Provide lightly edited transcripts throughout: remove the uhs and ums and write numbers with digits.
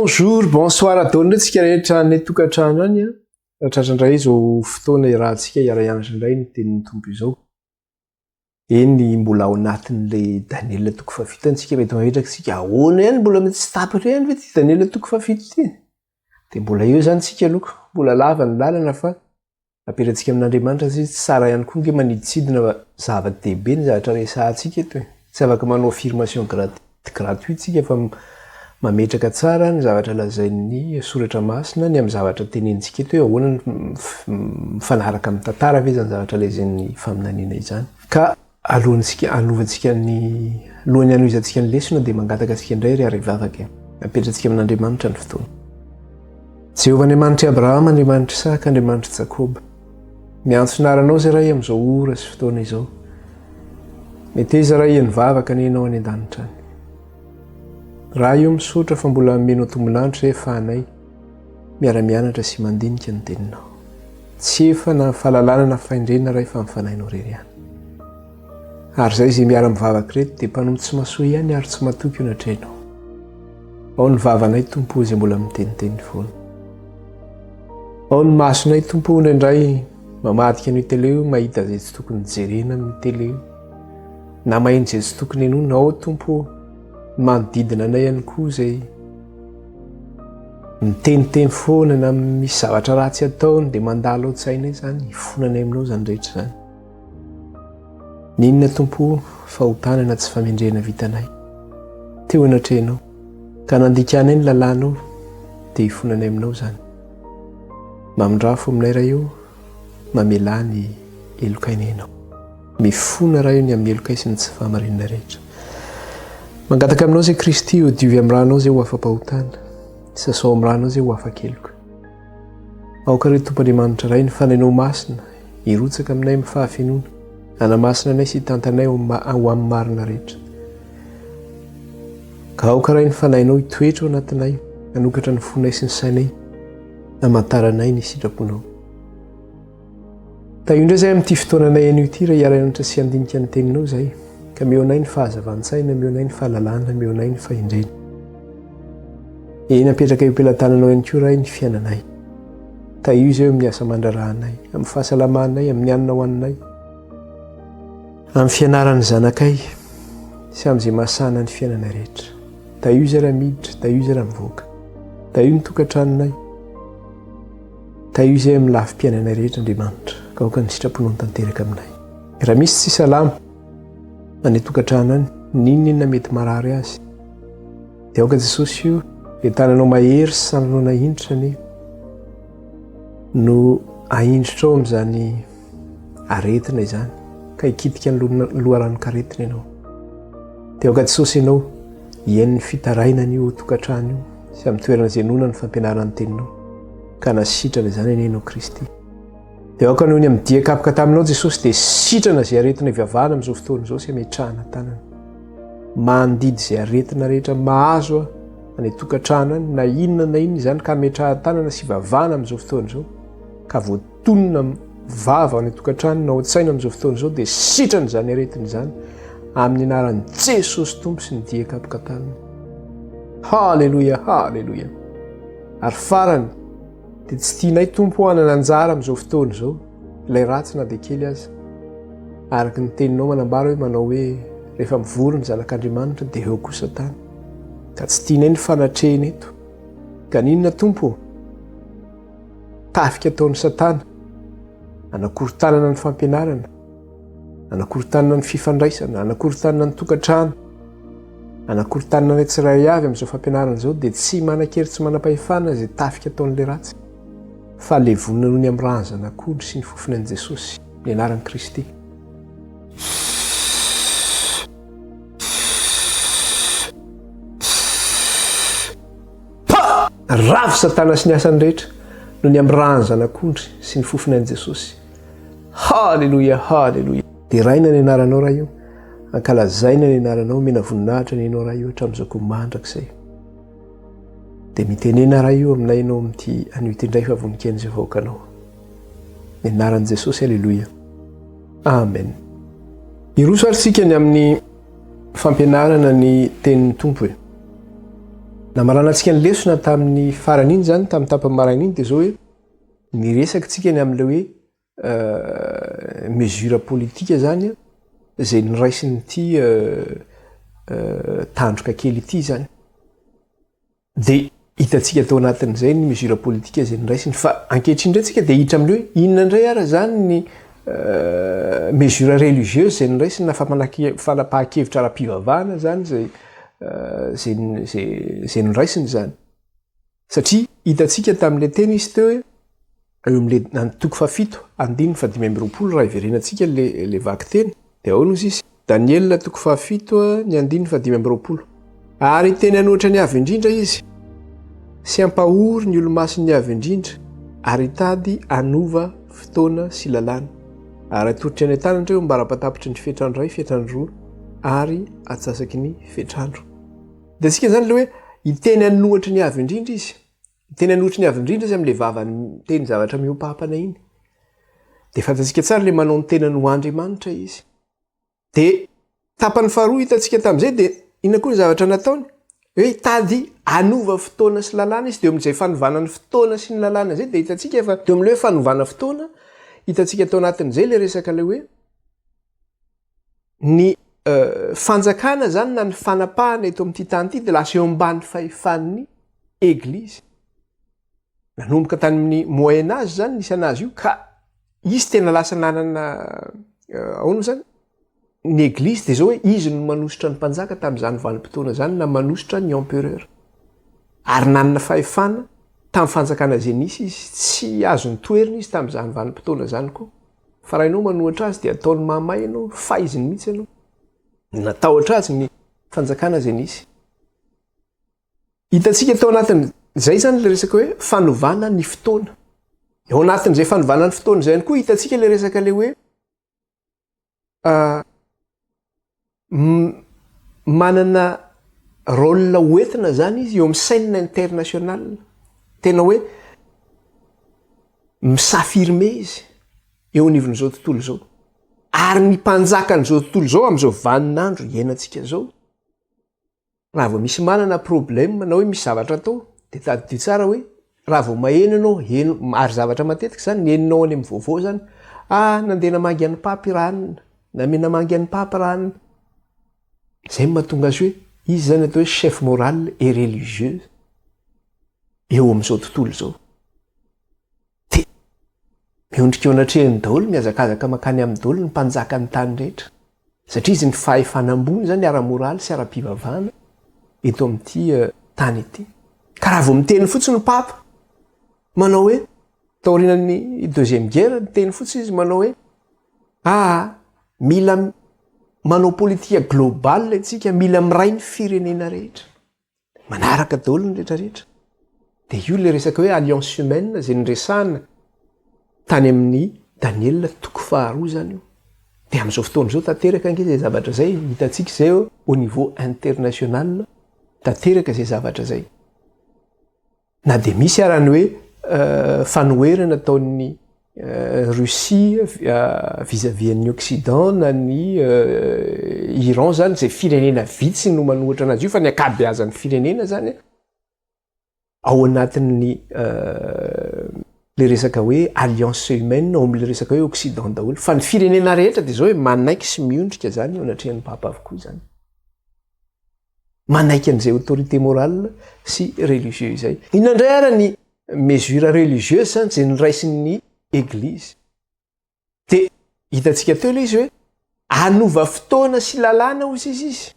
Bonjour, bonsoir daholo indray tsika rehetra any tokantrano any a. Raha tratra indray izao fotoana iarahantsika hiara-hianatra indray ny tenin'ny Tompo izao. Eny mbola ao anatin'ilay Daniela toko fahafito any tsika mety mametraka tsika ahoana ihany mbola mety tsy tapitra ihany ve ity Daniela toko fahafito ity? Dia mbola eo izany tsika aloha, mbola lava ny lalana fa Apetratsika amin'Andriamanitra satria tsy tsara ihany koa nge maniditsidina fa zava-dehibe ny zavatra resahantsika eto e. Tsy afaka manao affirmation gratuite tsika fa mametraka tsara ny zavatra lazain'ny soratra masina ny amin'ny zavatra tenenintsika eto hoe ahoana no mifanaraka amin'ny tantara ve izany zavatra lazain'ny faminaniana izany. Ka Alohantsika hanovantsika ny alohan'ny hanohizantsika ny lesona dia mangataka antsika indray ry ary hivavaka e. Apetratsika amin'Andriamanitra ny fotoana. Jehovah Andriamanitr'i Abrahama, Andriamanitr'i Isaka, Andriamanitr'i Jakoba. Miantso ny anaranao izay Ray amin'izao ora sy fotoana izao. Meteza Ray ny vavaka anie ianao any an-danitra any. Ray io misaotra fa mbola omenao tombon'andro izay afahanay miara-mianatra sy mandinika ny teninao. Tsy efa na fahalalana na fahendrena Ray fa ny fanahinao irery ihany. Ary izay izay miara-mivavaka ireto dia mpanompo tsy mahasoa ihany ary tsy matoky eo anatrehanao. Ao ny vavanay Tompo izay mbola miteniteny foana. Ao ny masonay Tompo indraindray mamadika an'io télé io mahita izay tsy tokony jerena amin'ny télé io. Na maheno izay tsy tokony henoina. Ao Tompo ny manodidina anay ihany koa izay miteniteny foana na misy zavatra ratsy ataony dia mandalo ao an-tsainay izany, ifonanay aminao izany rehetra izany. N'inona Tompo fahotana na tsy famendrehana vitanay teo anatrehanao ka nandikanay ny lalànao dia ifonanay aminao izany. Mamindrafo aminay Ray o, mamelà ny helokainay Ianao. Mifona Ray o ny amin'ny helokay sy ny tsy fahamarinana rehetra. Mangataka aminao izay Kristy o, diovy amin'ny rànao izay ho afa-pahotana, sasao amin'ny rànao izay ho afa-keloka. Aoka re Tompo Andriamanitra Ray ny Fanahinao Masina hirotsaka aminay amin'ny fahafenoana, hanamasina anay sy hitantanay ho amin'ny marina rehetra. Ka aoka Ray ny Fanahinao hitoetra ao anatinay, hanokatra ny fonay sy ny sainay, hamantaranay ny sitraponao. Tahio indray izahay amin'ity fotoananay anio ity raha hiara-hianatra sy handinika ny teninao izahay, ka meo anay ny fahazavan-tsaina, meo anay ny fahalalana, meo anay ny fahendrena. Eny, apetraka eo am-pelatananao ihany koa Ray ny fiainanay. Tahio izahay eo amin'ny asa aman-draharahanay, amin'ny fahasalamanay, amin'ny hanina hohaninay, amin'ny fianaran'ny zanakay sy amin'izay mahasahana ny fiainanay rehetra. Tahio izay raha miditra, tahio izay raha mivoaka. Tahio ny tokantranonay. Tahio izay amin'ny lafim-piainanay rehetra Andriamanitra, ka aoka ny sitraponao ho tanteraka aminay. Raha misy tsy salama any an-tokantrano any, n'inon'inona mety marary azy, dia aoka Jesosy io, ilay tananao mahery sy sandrinao nahindritra anie, no ahindritrao amin'izany aretina izany, ka hikitika ny loharanon-karetina ianao. Dia aoka Jesosy ianao hihaino ny fitarainana io tokantrano io sy amin'ny toerana izay henoina ny fampianaran'ny teninao. Ka na sitrana izany anie ianao Kristy. Dia aoka noho ny amin'ny dia kapoka taminao Jesosy dia sitrana izay aretina ivavahana amin'izao fotoana izao sy ametrahana tanana. Mandidy izay aretina rehetra mahazo any an-tokantrano any na inona na inona izany ka ametrahan-tanana sy ivavahana amin'izao fotoana izao ka voatonona vava any an-tokantrano na ao an-tsaina amin'izao fotoana izao dia sitrana izany aretina izany amin'ny anaran'i Jesosy Tompo sy ny dia kapoka taminy. Haleloia, haleloia. Ary farany, dia tsy tianay Tompo o hanana anjara amin'izao fotoana izao, ilay ratsy na dia kely aza. Araka ny teninao manambara hoe manao hoe rehefa mivory ny zanak'Andriamanitra dia eo koa Satana. Ka tsy tianay ny fanatrehina eto. Ka n'inona Tompo o? Tafika ataon'i Satana, anakorontanana ny fampianarana, anakorontanana ny fifandraisana, anakorontanana ny tokantrano, Anakorontanana ny tsirairay avy amin'izao fampianarana izao dia tsy manan-kery tsy manam-pahefana izay tafika ataon'ilay ratsy, fa levonina noho ny amin'ny ràn'ny Zanak'ondry sy ny fofonain'i Jesosy, ny anaran'i Kristy. Ravo Satana sy ny asany rehetra noho ny amin'ny ràn'ny Zanak'ondry sy ny fofonain'i Jesosy. Haleloia, haleloia. Deraina ny anaranao Ray o. Ankalazaina ny anaranao, omena voninahitra ny Ianao Ray o hatramin'izao koa mandrakizay. Dia mitenena Ray o aminay Ianao amin'ity anio ity indray fa vonon-kena izay vahoakanao. Ny anaran'i Jesosy, Aleloia. Amen. Hiroso ary tsika ny amin'ny fampianarana ny tenin'ny Tompo e. Namaranantsika ny lesona tamin'ny farany iny izany, tamin'ny tapany maraina iny, dia izao hoe niresaka tsika ny amin'ilay hoe mesure politique izany izay noraisin'ity tandroka kely ity izany. Dia hitantsika tao anatin'izay ny mesure politique izay noraisiny. Fa ankehitriny indray tsika dia hiditra amin'ny hoe inona indray ara izany ny mesure religieuse izay noraisiny na fanapahan-kevitra ara-pivavahana izany izay izay izay noraisiny izany. Satria hitantsika tamin'ilay teny izy teo hoe eo amin'ilay ny toko fahafito andininy fahadimy amby 20 raha iverenantsika le le vakiteny dia ahoana ozy izy? Daniela toko fahafito ny andininy fahadimy amby 20. Ary hiteny hanohitra ny Avo Indrindra izy, sy hampahory ny olo-masin'ny Avo Indrindra, ary hitady hanova fotoana sy lalàna, ary hatolotra any an-tanany ireo ambara-patapitry ny fetr'andro iray, fetr'andro roa, ary atsasaky ny fetr'andro. Dia isika izany ilay hoe hiteny hanohitra ny Avo Indrindra izy. Hiteny hanohitra ny Avo Indrindra izy amin'ilay vavany miteny zavatra mihoa-pampana iny. Dia fantatsika tsara ilay manao ny tenany ho Andriamanitra izy. Dia tapany faharoa hitantsika tamin'izay dia inona koa ny zavatra nataony? Hoe hitady hanova fotoana sy lalàna izy. Dia eo amin'izay fanovana ny fotoana sy ny lalàna izay dia hitantsika fa teo amin'ilay hoe fanovana fotoana, hitantsika tao anatin'izay ilay resaka ilay hoe ny fanjakana izany na ny fanapahana eto amin'ity tany ity dia lasa eo ambany fahefan'ny eglizy. Nanomboka tany amin'ny moyen age zany nisy anazy io ka izy tena lasa nanana ahoana moa zany? Ny eglizy dia zao hoe izy no manosotra ny mpanjaka tamin'izany vanim-potoana zany na manosotra ny empereur. Ary nanana fahefana tamin'ny fanjakana izay nisy izy, tsy azo notoherina izy tamin'izany vanim-potoana zany koa. Fa raha ianao manohitra azy dia ataony mahamay ianao, faiziny mihitsy ianao. Natahotra azy ny fanjakana izay nisy. Hitantsika tao anatin'izay izany ilay resaka hoe fanovana ny fotoana. Eo anatin'izay fanovana ny fotoana izay ihany koa hitantsika ilay resaka ilay hoe manana rôle hoentina izany izy eo amin'ny scène internationale. Tena hoe mi-s'affirmer izy eo anivon'izao tontolo izao. Ary ny mpanjakan'izao tontolo izao amin'izao vaninandro iainantsika izao Raha vao misy manana problème na hoe misy zavatra atao dia tadidio tsara hoe raha vao maheno ianao, heno, ary zavatra matetika izany ny henonao any amin'ny vaovao izany, ah nandeha namangy an'i Papy ranona, nandeha namangy an'i Papy ranona. Izay no mahatonga azy hoe izy izany atao hoe chef moral et religieux eo amin'izao tontolo izao. Dia miondrika eo anatrehany daholo, mihazakazaka mankany aminy daholo ny mpanjakan'ny tany rehetra. Satria izy ny fahefana ambony izany ara-moraly sy ara-pivavahana eto amin'ity tany ity. Ka raha vao miteny fotsiny ny Papa, manao hoe, taorian'ny deuxième guerre, niteny fotsiny izy manao hoe, aa, mila manao politika globale isika, mila miray ny firenena rehetra. Manaraka daholo ny rehetra rehetra. Dia io ilay resaka hoe alliance humaine izay niresahana tany amin'ny Daniela toko faharoa izany io. Dia amin'izao fotoana izao tanteraka ange izay zavatra izay, hitantsika izay au niveau international, tanteraka izay zavatra izay. Na dia misy ara ny hoe fanoherana ataon'ny Russie vis-à-vis an'ny Occident na ny Iran zany izay firenena vitsy no manohitra anazy io fa ny ankabeazan'ny firenena zany ao anatin'ny le resaka hoe alliance humaine ao amin'le resaka hoe Occident daholo fa ny firenena rehetra dia zao hoe manaiky sy miondrika zany eo anatrehan'ny Papa avokoa zany. Manaiky an'izay autorité morale sy religieux izay. Inona indray ara ny mesure religieuse zany izay noraisin'ny Eglizy? Dia hitantsika teo ilay izy hoe hanova fotoana sy lalàna hozy izy izy.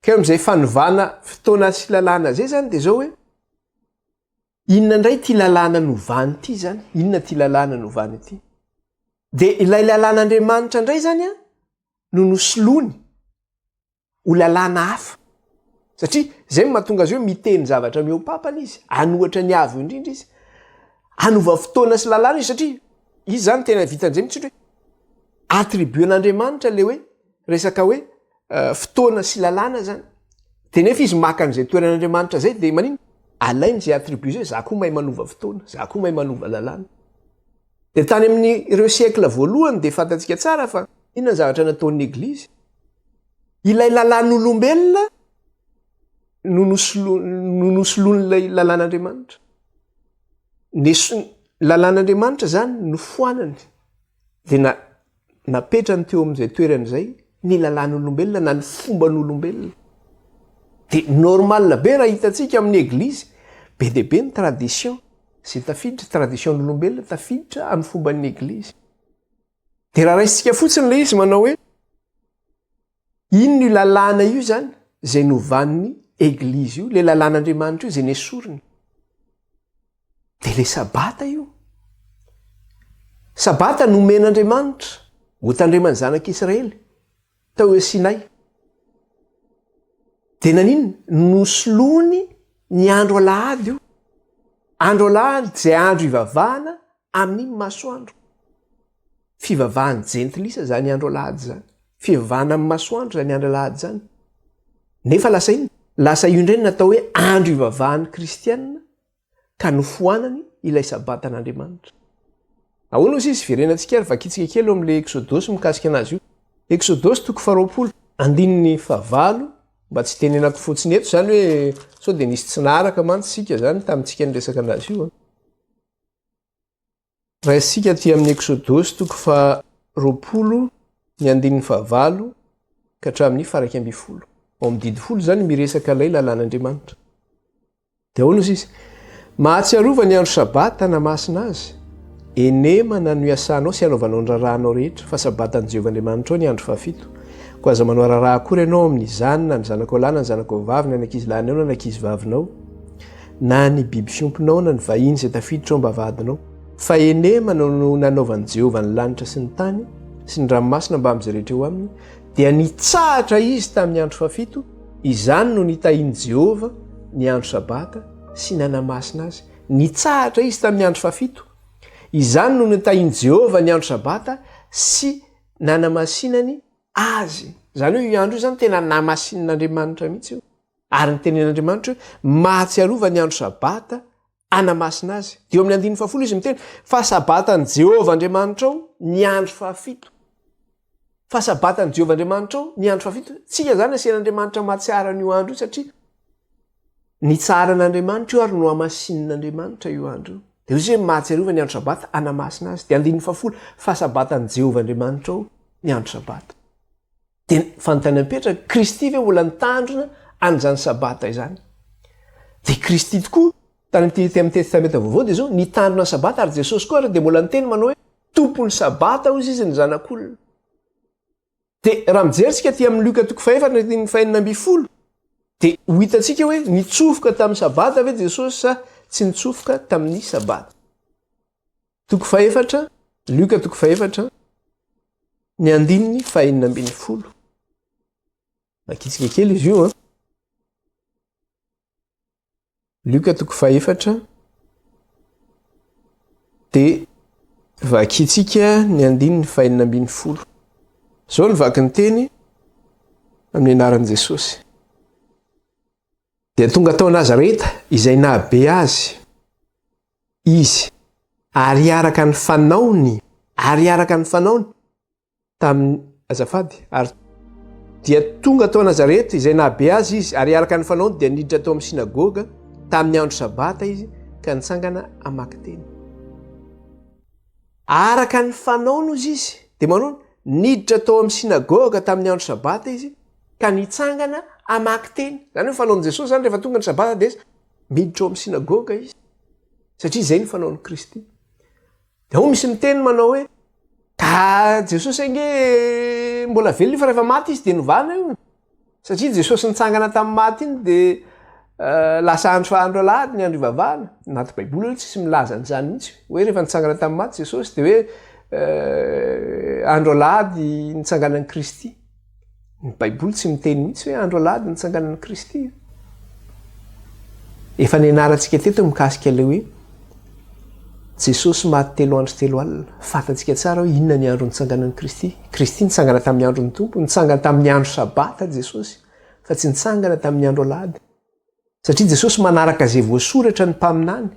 Ka eo amin'izay fanovana fotoana sy lalàna izay zany dia izao hoe inona indray ity lalàna novany ity zany? Inona ity lalàna novany ity? Dia ilay lalàn'Andriamanitra indray zany an no nosoloany ho lalàna hafa satria zay no mahatonga azy hoe miteny zavatra mihoa-pampana izy, hanohatra ny avo indrindra izy, hanova fotoana sy lalàna izy satria izy zany tena vitan'izay mihitsy hoe attribut an'Andriamanitra le hoe resaka hoe fotoana sy lalàna zany de nefa izy maka an'izay toeran'Andriamanitra zay de manino alainy zay attribut zay, za koa mahay manova fotoana, za koa mahay manova lalàna. De tany amin'ny ireo siècle voalohany de fantatsika tsara fa inona ny zavatra nataon'ny eglizy? Ilay lalàn'olombelona. no nosolo, no nosoloan'ilay lalàn'Andriamanitra. Neso, lalàn'Andriamanitra zany nofoanany dia na, napetrany teo amin'izay toerana izay ny lalàn'olombelona na ny fomban'olombelona. Dia normal be raha hitantsika amin'ny eglizy, be dia be ny tradition izay tafiditra, tradition-n'olombelona tafiditra amin'ny fomban'ny eglizy. Dia raha raisintsika fotsiny ilay izy manao hoe Inona io lalàna io izany izay novan'ny Eglizy io, ilay lalàn'Andriamanitra io izay nesoriny? Dia ilay Sabata io. Sabata nomen'Andriamanitra hotandreman'ny zanak'Israely tao eo Sinay. Dia naninona? Nosoloany ny andro alahady io. Andro alahady izay andro ivavahana amin'ny masoandro. Fivavahan'ny jentilisa izany andro alahady izany. Fivavahana amin'ny masoandro izany andro alahady izany. Nefa lasa inona? Lasa io indray no natao hoe andro ivavahan'ny kristianina ka nofoanany ilay sabatan'Andriamanitra. Ahoana hozy izy? Verenantsika ary vakintsika kely eo amin'ilay Eksodosy mikasika anazy io. Eksodosy toko faharoapolo, andininy fahavalo, mba tsy tenenako fotsiny eto izany hoe sao dia nisy tsy naharaka mantsy isika izany tamintsika niresaka anazy io. Raisintsika aty amin'ny Eksodosy toko faharoapolo ny andininy fahavalo ka hatramin'ny faha-11. Ao amin'ny didy folo izany miresaka ilay lalàn'Andriamanitra. Dia ahoana hozy izy? Mahatsiarova ny andro Sabata hanamasina azy. Enemana no iasanao sy hanaovanao ny raharahanao rehetra, fa Sabatan'i Jehovah Andriamanitrao ny andro fahafito. Koa aza manao raharaha akory ianao amin'izany, na ny zanakao lahy na ny zanakao vavy, na ny ankizilahinao na ny ankizivavinao. na ny biby fiompinao na ny vahiny izay tafiditra ao am-bavahadinao. Fa enemana no nanaovan'i Jehovah ny lanitra sy ny tany sy ny ranomasina mbamin'izay rehetra eo aminy, dia nitsahatra izy tamin'ny andro fahafito, izany no nitahian'i Jehovah ny andro sabata sy nanamasina azy. Nitsahatra izy tamin'ny andro fahafito, izany no nitahian'i Jehovah ny andro sabata sy nanamasinany azy. Izany hoe io andro io izany tena namasinin'Andriamanitra mihitsy io. Ary nitenen'Andriamanitra hoe, Mahatsiarova ny andro Sabata hanamasina azy. Dia eo amin'ny andininy fahafolo izy miteny, Fa Sabatan'i Jehovah Andriamanitrao ny andro fahafito. Fa Sabatan'i Jehovah Andriamanitrao ny andro fahafito. Tsika izany asian'Andriamanitra mahatsiaro an'io andro io satria nitsaharan'Andriamanitra io ary nohamasinin'Andriamanitra io andro io. Dia hoy izy hoe, Mahatsiarova ny andro Sabata hanamasina azy. Dia andininy fahafolo, Fa Sabatan'i Jehovah Andriamanitrao ny andro Sabata. Dia fanontaniana mipetraka, Kristy ve mbola nitandrina an'izany Sabata izany? Dia Kristy tokoa, tany amin'ity amin'ny Testamenta Vaovao dia izao, nitandrina ny Sabata ary Jesosy koa ary dia mbola niteny manao hoe, Tompon'ny Sabata hozy izy ny Zanak'olona. Dia raha mijery isika aty amin'ny Lioka toko fahefatra andininy fahenina ambin'ny folo, dia ho hitantsika hoe nitsofoka tamin'ny Sabata ve Jesosy sa tsy nitsofoka tamin'ny Sabata. Toko fahefatra, Lioka toko fahefatra, ny andininy fahenina ambin'ny folo. Vakitsika kely izy io an. Lioka toko fahefatra, dia vakitsika ny andininy fahenina ambin'ny folo. Izao ny vaky ny teny amin'ny anaran'i Jesosy. Dia tonga tao Nazareta izay nahabe azy. Izy, ary araka ny fanaony, ary araka ny fanaony, tamin'ny, azafady, ary dia tonga tao Nazareta izay nahabe azy izy, ary araka ny fanaony dia niditra tao amin'ny synagoga tamin'ny andro sabata izy ka nitsangana hamaky teny. Araka ny fanaony hozy izy, dia manao, niditra tao amin'ny synagoga tamin'ny andro sabata izy ka nitsangana hamaky teny. Izany hoe fanaon'i Jesosy izany rehefa tonga ny sabata dia miditra ao amin'ny synagoga izy. Satria izay no fanaon'i Kristy. Dia ao misy miteny manao hoe, ka Jesosy ange mbola velona io fa rehefa maty izy dia novana io. Satria Jesosy nitsangana tamin'ny maty iny dia eh, lasa andro fa andro alahady ny andro ivavahana. Anaty Baiboly aloha tsisy milaza an'izany mihitsy. Hoe rehefa nitsangana tamin'ny maty Jesosy dia hoe eh, andro alahady nitsanganan'i Kristy. Ny Baiboly tsy miteny mihitsy hoe andro alahady nitsanganan'i Kristy. Efa nianarantsika teto mikasika ilay hoe Jesosy maty telo andro telo alina. Fantatsika tsara hoe inona ny andro nitsanganan'i Kristy. Kristy nitsangana tamin'ny andron'ny Tompo, nitsangana tamin'ny andro Sabata Jesosy, fa tsy nitsangana tamin'ny andro alahady. Satria Jesosy manaraka izay voasoratra ny mpaminany,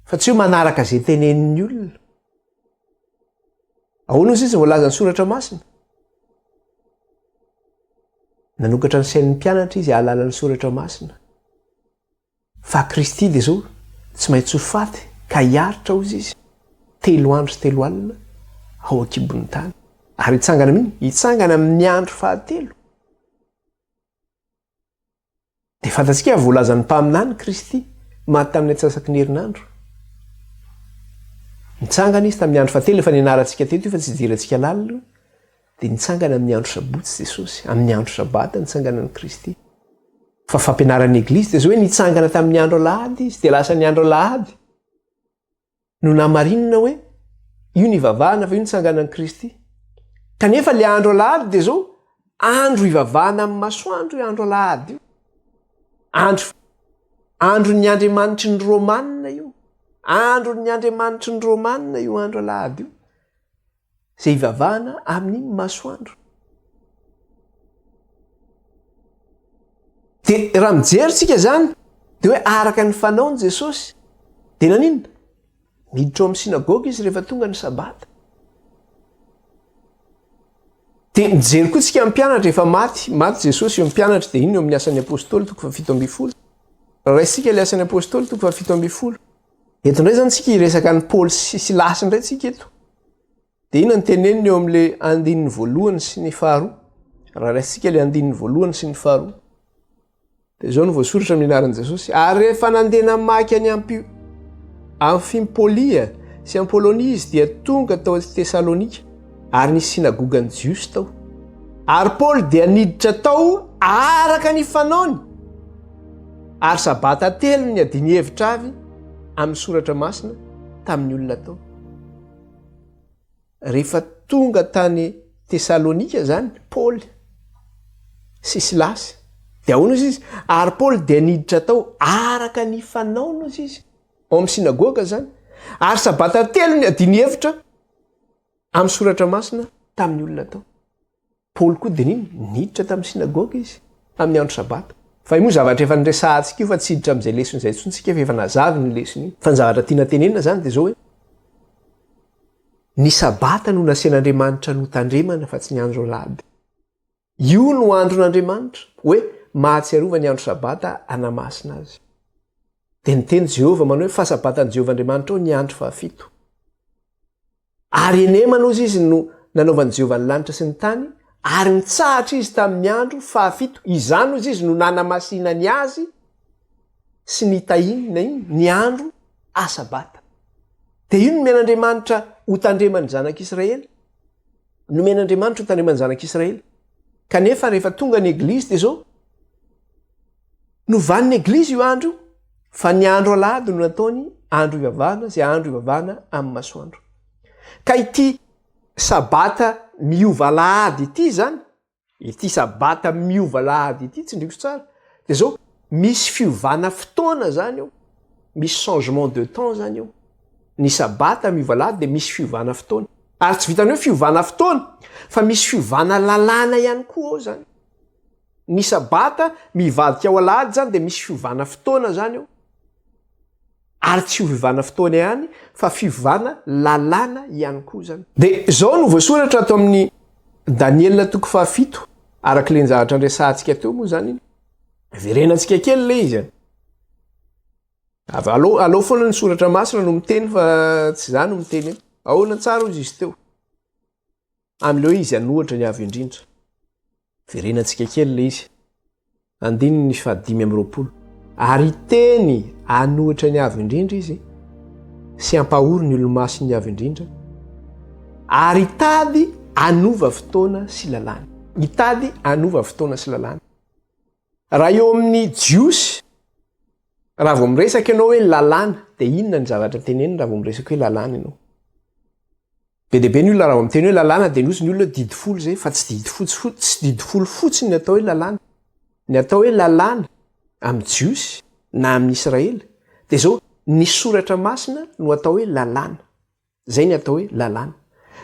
fa tsy hoe manaraka izay tenenin'ny olona. Ahoana hozy izy voalazan'ny soratra masina? Nanokatra ny sain'ny mpianatra izy hahalala ny soratra masina. Fa Kristy dia izao, tsy maintsy ho faty ka hiaritra hozy izy, telo andro sy telo alina ao an-kibon'ny tany. Ary hitsangana amin'inona? Hitsangana amin'ny andro fahatelo. Dia fantatsika fa voalazan'ny mpaminany Kristy, maty tamin'ny antsasaky ny herinandro. Nitsangana izy tamin'ny andro fahatelo, efa nianarantsika teto io fa tsy hidirantsika lalina io. Dia nitsangana amin'ny andro sabotsy Jesosy, amin'ny andro sabata nitsanganan'i Kristy. Fa fampianaran'ny Eglizy dia izao hoe nitsangana tamin'ny andro alahady izy, dia lasa ny andro alahady. no namarinina hoe io ny ivavahana fa io nitsanganan'i Kristy. Kanefa le andro alahady dia zao andro ivavahana amin'ny masoandro io andro alahady io. Andro andron'ny andriamanitry ny Romana io. Andron'ny andriamanitry ny Romana io andro alahady io. Izay ivavahana amin'ny masoandro. Dia raha mijery tsika zany dia hoe araka ny fanaony Jesosy dia naninona? Miditra ao amin'ny synagoga izy rehefa tonga ny sabata. Dia mijery koa tsika mpianatra efa maty, maty Jesosy eo mpianatra dia iny eo amin'ny asan'ny apostoly toko faha 17. Raha raisintsika ilay asan'ny apostoly toko faha 17. Eto indray zany tsika hiresaka an'i Paoly sy Silasy indray tsika eto. Dia inona no teneniny eo amin'ilay andininy voalohany sy ny faharoa? Raha raisintsika ilay andininy voalohany sy ny faharoa. Dia izao no voasoratra amin'ny anaran'i Jesosy. Ary rehefa nandeha namaky an'i Ampi Amfimpolia sy Ampolonia izy dia tonga tao Tesalonika ary nisy synagogan'ny Jiosy tao. Ary Paoly dia niditra tao araka ny fanaony. Ary Sabata telo ny adiny hevitra avy amin'ny soratra masina tamin'ny olona tao. Rehefa tonga tany Tesalonika zany Paoly sy Silasy dia ahoana ozy izy? Ary Paoly dia niditra tao araka ny fanaony ozy izy, ao amin'ny synagoga zany. Ary Sabata telo ny adiny hevitra amin'ny soratra masina tamin'ny olona tao. Paoly koa dia nino, niditra tamin'ny synagoga izy tamin'ny andro sabata. Fa io moa zavatra efa niresahantsika io fa tsy hiditra amin'izay lesona izay intsony tsika fa efa nazava iny lesona iny. Fa ny zavatra tiana tenenina izany dia izao hoe, ny sabata no nasian'Andriamanitra notandremana fa tsy ny andro alahady. Io no andron'Andriamanitra, hoe mahatsiarova ny andro sabata hanamasina azy. Dia niteny Jehovah manao hoe fa sabatan'i Jehovah Andriamanitrao ny andro fahafito. Ary enemana hozy izy no nanaovan'i Jehovah ny lanitra sy ny tany, ary nitsahatra izy tamin'ny andro fahafito, izany hozy izy no nanamasinany azy sy nitahiany na inona, ny andro asabata. Dia io no nomen'Andriamanitra hotandreman'ny zanak'Israely, nomen'Andriamanitra hotandreman'ny zanak'Israely. Kanefa rehefa tonga ny Eglizy dia izao, Novan'ny Eglizy io andro io, fa ny andro alahady no nataony andro ivavahana, izay andro ivavahana amin'ny masoandro. Ka ity sabata miova alahady ity izany, ity sabata miova alahady ity, tsindriko tsara, dia izao, misy fiovana fotoana izany eo, misy changement de temps izany eo. Ny sabata miova alahady dia misy fiovana fotoana. Ary tsy vitan'ny hoe fiovana fotoana, fa misy fiovana lalàna ihany koa ao izany. Ny sabata mivadika ho alahady zany dia misy fiovana fotoana zany eo. Ary tsy fiovana fotoana ihany fa fiovana lalàna ihany koa zany. Dia izao no voasoratra ato amin'ny Daniela toko fahafito, araka ilay zavatra niresahantsika teo moa zany iny. Verenantsika kely ilay izy. Avy aleo, aleo foana ny soratra masina no miteny fa tsy za no miteny eto. Ahoana tsara hozy izy teo? Amin'ilay hoe izy an'ohatra ny Avo Indrindra. Verenantsika kely ilay izy. Andininy fahadimy amby 20. Ary hiteny an'ohatra ny Avo Indrindra izy, sy hampahory ny olomasin'ny Avo Indrindra, ary hitady hanova fotoana sy lalàna. Hitady hanova fotoana sy lalàna. Raha eo amin'ny Jiosy, raha vao miresaka ianao hoe lalàna, dia inona ny zavatra teneniny raha vao miresaka hoe lalàna ianao? Be dia be ny olona raha vao miteny hoe lalàna dia nozy ny olona hoe didy folo izay fa tsy didy fotsy fo tsy didy folo fotsiny ny atao hoe lalàna. Ny atao hoe lalàna amin'ny Jiosy na amin'ny Israely dia izao ny soratra masina no atao hoe lalàna. Izay ny atao hoe lalàna.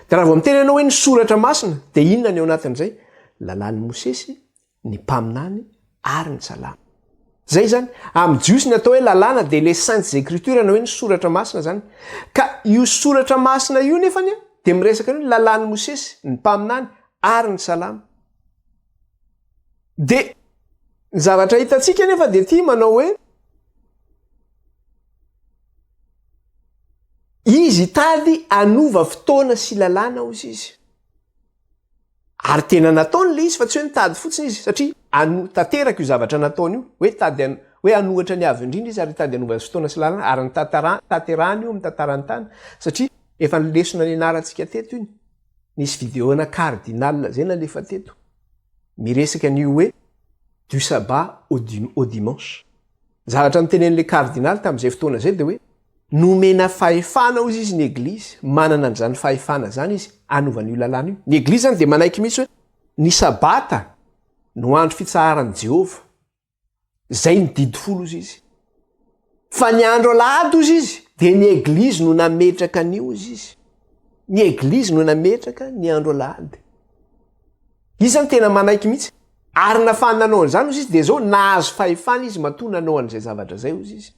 Dia raha vao miteny ianao hoe ny soratra masina dia inona ny ao anatin'izay? Lalàn'i Mosesy, ny mpaminany ary ny salamo. Zay izany. Amin'ny Jiosy ny atao hoe lalàna dia les saintes écritures na hoe ny soratra masina izany. Ka io soratra masina io nefany dia miresaka ny hoe lalàn'i Mosesy, ny mpaminany ary ny salamo. Dia ny zavatra hitantsika anefa dia ity manao hoe izy hitady hanova fotoana sy lalàna hozy izy. Ary tena nataony ilay izy fa tsy hoe nitady fotsiny izy satria ano tanteraka io zavatra nataony io hoe tady an hoe hanohatra ny avo indrindra izy ary hitady hanova ny fotoana sy lalàna ary nitantara tanterahany io amin'ny tantaran'ny tany satria efa ny lesona nianarantsika teto iny nisy vidéo ana cardinal zay nalefa teto miresaka an'io hoe du sabbat au au dimanche ny zavatra notenenin'ilay cardinal tamin'izay fotoana izay dia hoe Nomena fahefana hozy izy ny Eglizy, manana an'izany fahefana izany izy hanovana io lalàna io. Ny Eglizy izany dia manaiky mihitsy hoe ny Sabata no andro fitsaharan'i Jehovah. Izay ny didy folo hozy izy. Fa ny andro alahady hozy izy dia ny Eglizy no nametraka an'io hozy izy. Ny Eglizy no nametraka ny andro alahady. Izy izany tena manaiky mihitsy. Ary nafahany nanao an'izany hozy izy dia izao nahazo fahefana izy matoa nanao an'izay zavatra izay hozy izy.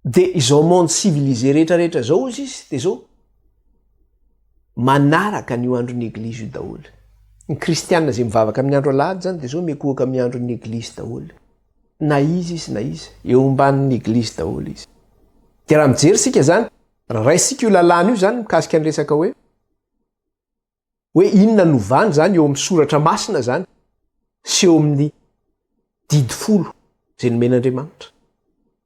De izao monde civilisé rehetra rehetra zao ozy izy de zao manaraka an'io andron'ny eglizy io daholo. Ny kristiana zay mivavaka amin'ny andro alahady zany de zao mikohaka amin'ny andron'ny eglizy daholo. Na iza izy na iza, eo ambanin'ny eglizy daholo izy. De raha mijery isika zany, raha raisika io lalàna io zany mikasika ny resaka hoe hoe inona no vany izany eo amin'ny soratra masina izany sy eo amin'ny didy folo izay nomen'Andriamanitra.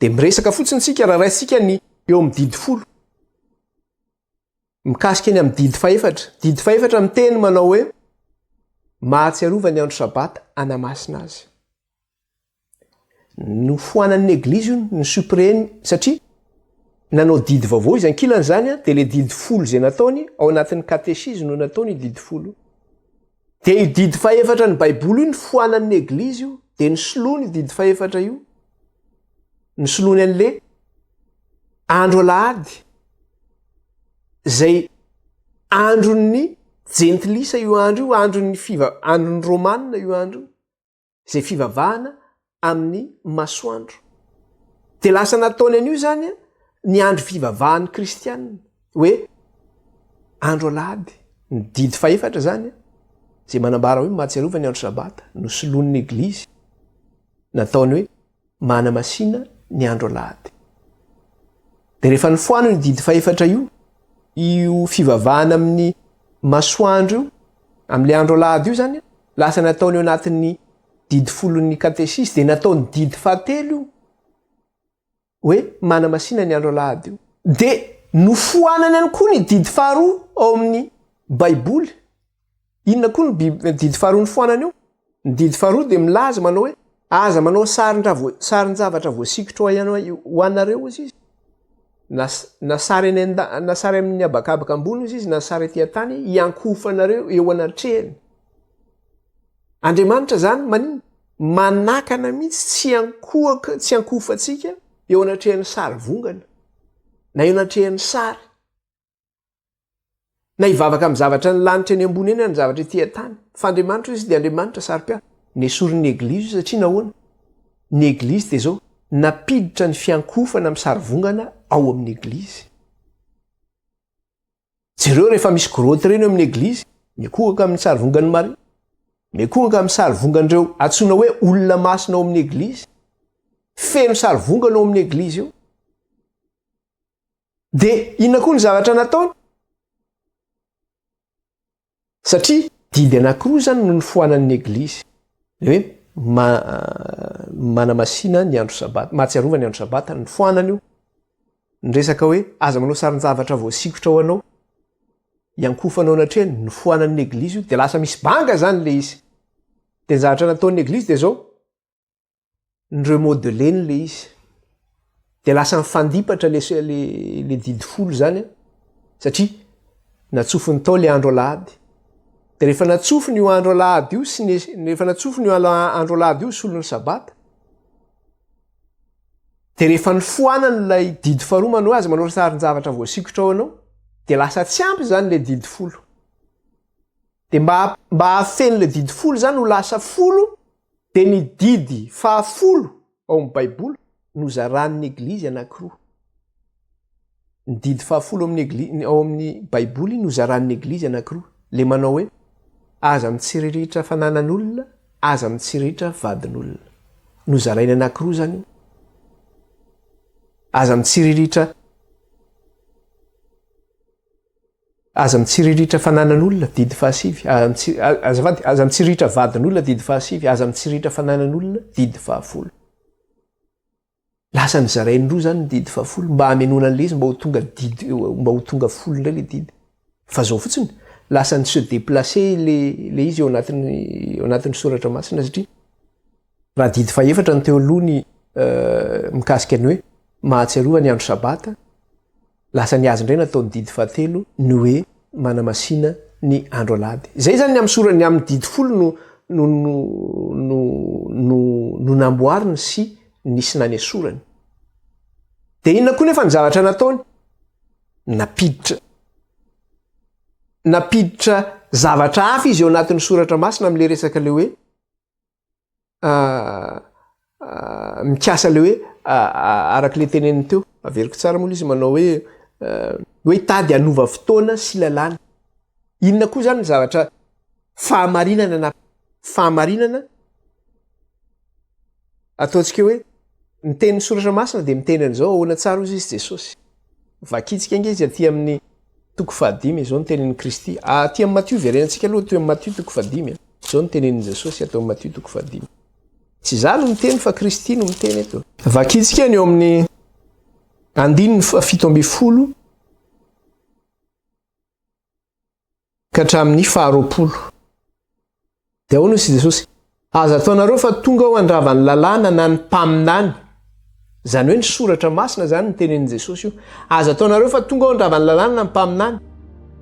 Dia miresaka fotsiny isika raha raisika ny eo amin'ny didy folo. Mikasika ny amin'ny didy fahefatra. Didy fahefatra miteny manao hoe mahatsiarova ny andro sabata anamasina azy. Nofoanan'ny eglizy io, nosupreny satria nanao didy vaovao izy ankilany izany dia le didy folo izay nataony ao anatin'ny katesizy no nataony io didy folo io. Dia io didy fahefatra ny baiboly io nofoanan'ny eglizy io dia nosoloany io didy fahefatra io. Nosoloany an'le andro alahady izay andron'ny jentilisa io andro io, andron'ny fiva- andron'ny romana io andro io. izay fivavahana amin'ny masoandro. Dia lasa nataony an'io izany ny andro fivavahan'ny kristianina, hoe andro alahady, ny didy fahefatra izany, izay manambara hoe mahatsiarova ny andro sabata, nosoloan'ny eglizy, nataony hoe manamasina ny andro alahady. Dia rehefa nifoanana io didy fahefatra io, io fivavahana amin'ny masoandro io, amin'ilay andro alahady io izany, lasa nataony eo anatin'ny didy folon'ny katesisy, dia nataony didy fahatelo io, hoe manamasina ny andro alahady io. Dia nofoanany ihany koa ny didy faharoa ao amin'ny Baiboly. Inona koa ny didy faharoa nofoanany io? Ny didy faharoa dia milaza manao hoe aza manao sarin-javatra voasikotra ho anareo hozy izy. Na, na sary eny an-da-, na sary amin'ny habakabaka ambony hozy izy, na sary ety an-tany hiankohofanareo eo anatrehany. Andriamanitra zany maninona? Manakana mihitsy tsy hiankohoka, tsy hiankohofantsika eo anatrehan'ny sary vongana, na eo anatrehan'ny sary. Na hivavaka amin'ny zavatra ny lanitra eny ambony eny na ny zavatra ety an-tany. Fa Andriamanitra izy dia Andriamanitra saro-piaro. Nesorin'ny Eglizy io satria nahoana? Ny Eglizy dia izao, nampiditra ny fiankohofana amin'ny sarivongana ao amin'ny Eglizy. Jereo rehefa misy grotte ireny eo amin'ny Eglizy, mikohaka amin'ny sarivongan'i Maria, mikohaka amin'ny sarivongan'ireo antsoina hoe olona masina ao amin'ny Eglizy. Feno sarivongana ao amin'ny Eglizy eo. Dia inona koa ny zavatra nataony? Satria didy anankiroa izany no nofoanan'ny Eglizy. Ny hoe manamasina ny andro sabata, mahatsiarova ny andro sabata, nofoanany io. Ny resaka hoe aza manao sarin-javatra voasikotra ho anao, iankofanao anatrehany, nofoanan'ny Eglizy io. Dia lasa misy banga izany ilay izy. Dia ny zavatra nataon'ny Eglizy dia izao, ny remodeleny le izy de lasa nifandipatra le le didy folo zany a satria natsofiny tao le andro alahady de rehefa natsofiny io andro alahady io sy ny rehefa natsofiny io andro alahady io solon'ny sabata de rehefa nifoanany ilay didy faharoa manao azy manao sarin-javatra voasikotra ao anao de lasa tsy ampy zany le didy folo de mba mba hahafeno le didy folo zany ho lasa folo Dia ny didy fahafolo ao amin'ny Baiboly nozaran'ny Eglizy anankiroa. Ny didy fahafolo amin'ny Egli- ao amin'ny Baiboly nozaran'ny Eglizy anankiroa. Le manao hoe aza mitsiriritra fananan'olona. Aza mitsiritra vadin'olona. Nozarainy anankiroa izany io. Aza mitsiriritra Aza mitsiriritra fananan'olona, didy fahasivy. Azafady, aza mitsiriritra vadin'olona, didy fahasivy. Aza mitsiriritra fananan'olona, didy fahafolo. Lasa nozarainy roa izany ny didy fahafolo mba hamenoana an'ilay izy mba ho tonga didy mba ho tonga folo indray ilay didy. Fa zao fotsiny, lasa ni se déplacer ilay ilay izy eo anatin'ny eo anatin'ny soratra masina satria raha didy fahefatra ny teo aloha ny mikasika ny hoe mahatsiarova ny andro sabata, Lasa ny azy indray nataony didy fahatelo ny hoe manamasina ny andro alahady. Izay izany ny amin'ny sorany ny amin'ny didy folo no no no no no no namboariny sy nisy nanesorany. Dia inona koa nefa ny zavatra nataony? Nampiditra nampiditra zavatra hafa izy eo anatin'ny soratra masina amin'ilay resaka ilay hoe mikasa le hoe araka le teneniny teo, averiko tsara moa le izy manao hoe hoe hitady hanova fotoana sy lalàna. Inona koa zany ny zavatra fahamarinana na fahamarinana ataontsika hoe ny tenin'ny soratra masina dia miteny an'izao ahoana tsara ozy izy Jesosy. Vakintsika ange izy aty amin'ny toko fahadimy, izao ny tenin'i Kristy. Aty amin'ny Matio, verenantsika aloha aty amin'ny Matio toko fahadimy. Izao no tenenin'i Jesosy ato amin'ny Matio toko fahadimy. Tsy izaho no miteny fa Kristy no miteny eto. Vakintsika ny eo amin'ny andininy 17 ka hatramin'ny faharoapolo. Dia ahoana hoy Jesosy? Aza ataonareo fa tonga aho handrava ny lalàna na ny mpaminany. Izany hoe ny soratra masina izany no tenenin'i Jesosy io. Aza ataonareo fa tonga aho handrava ny lalàna na ny mpaminany.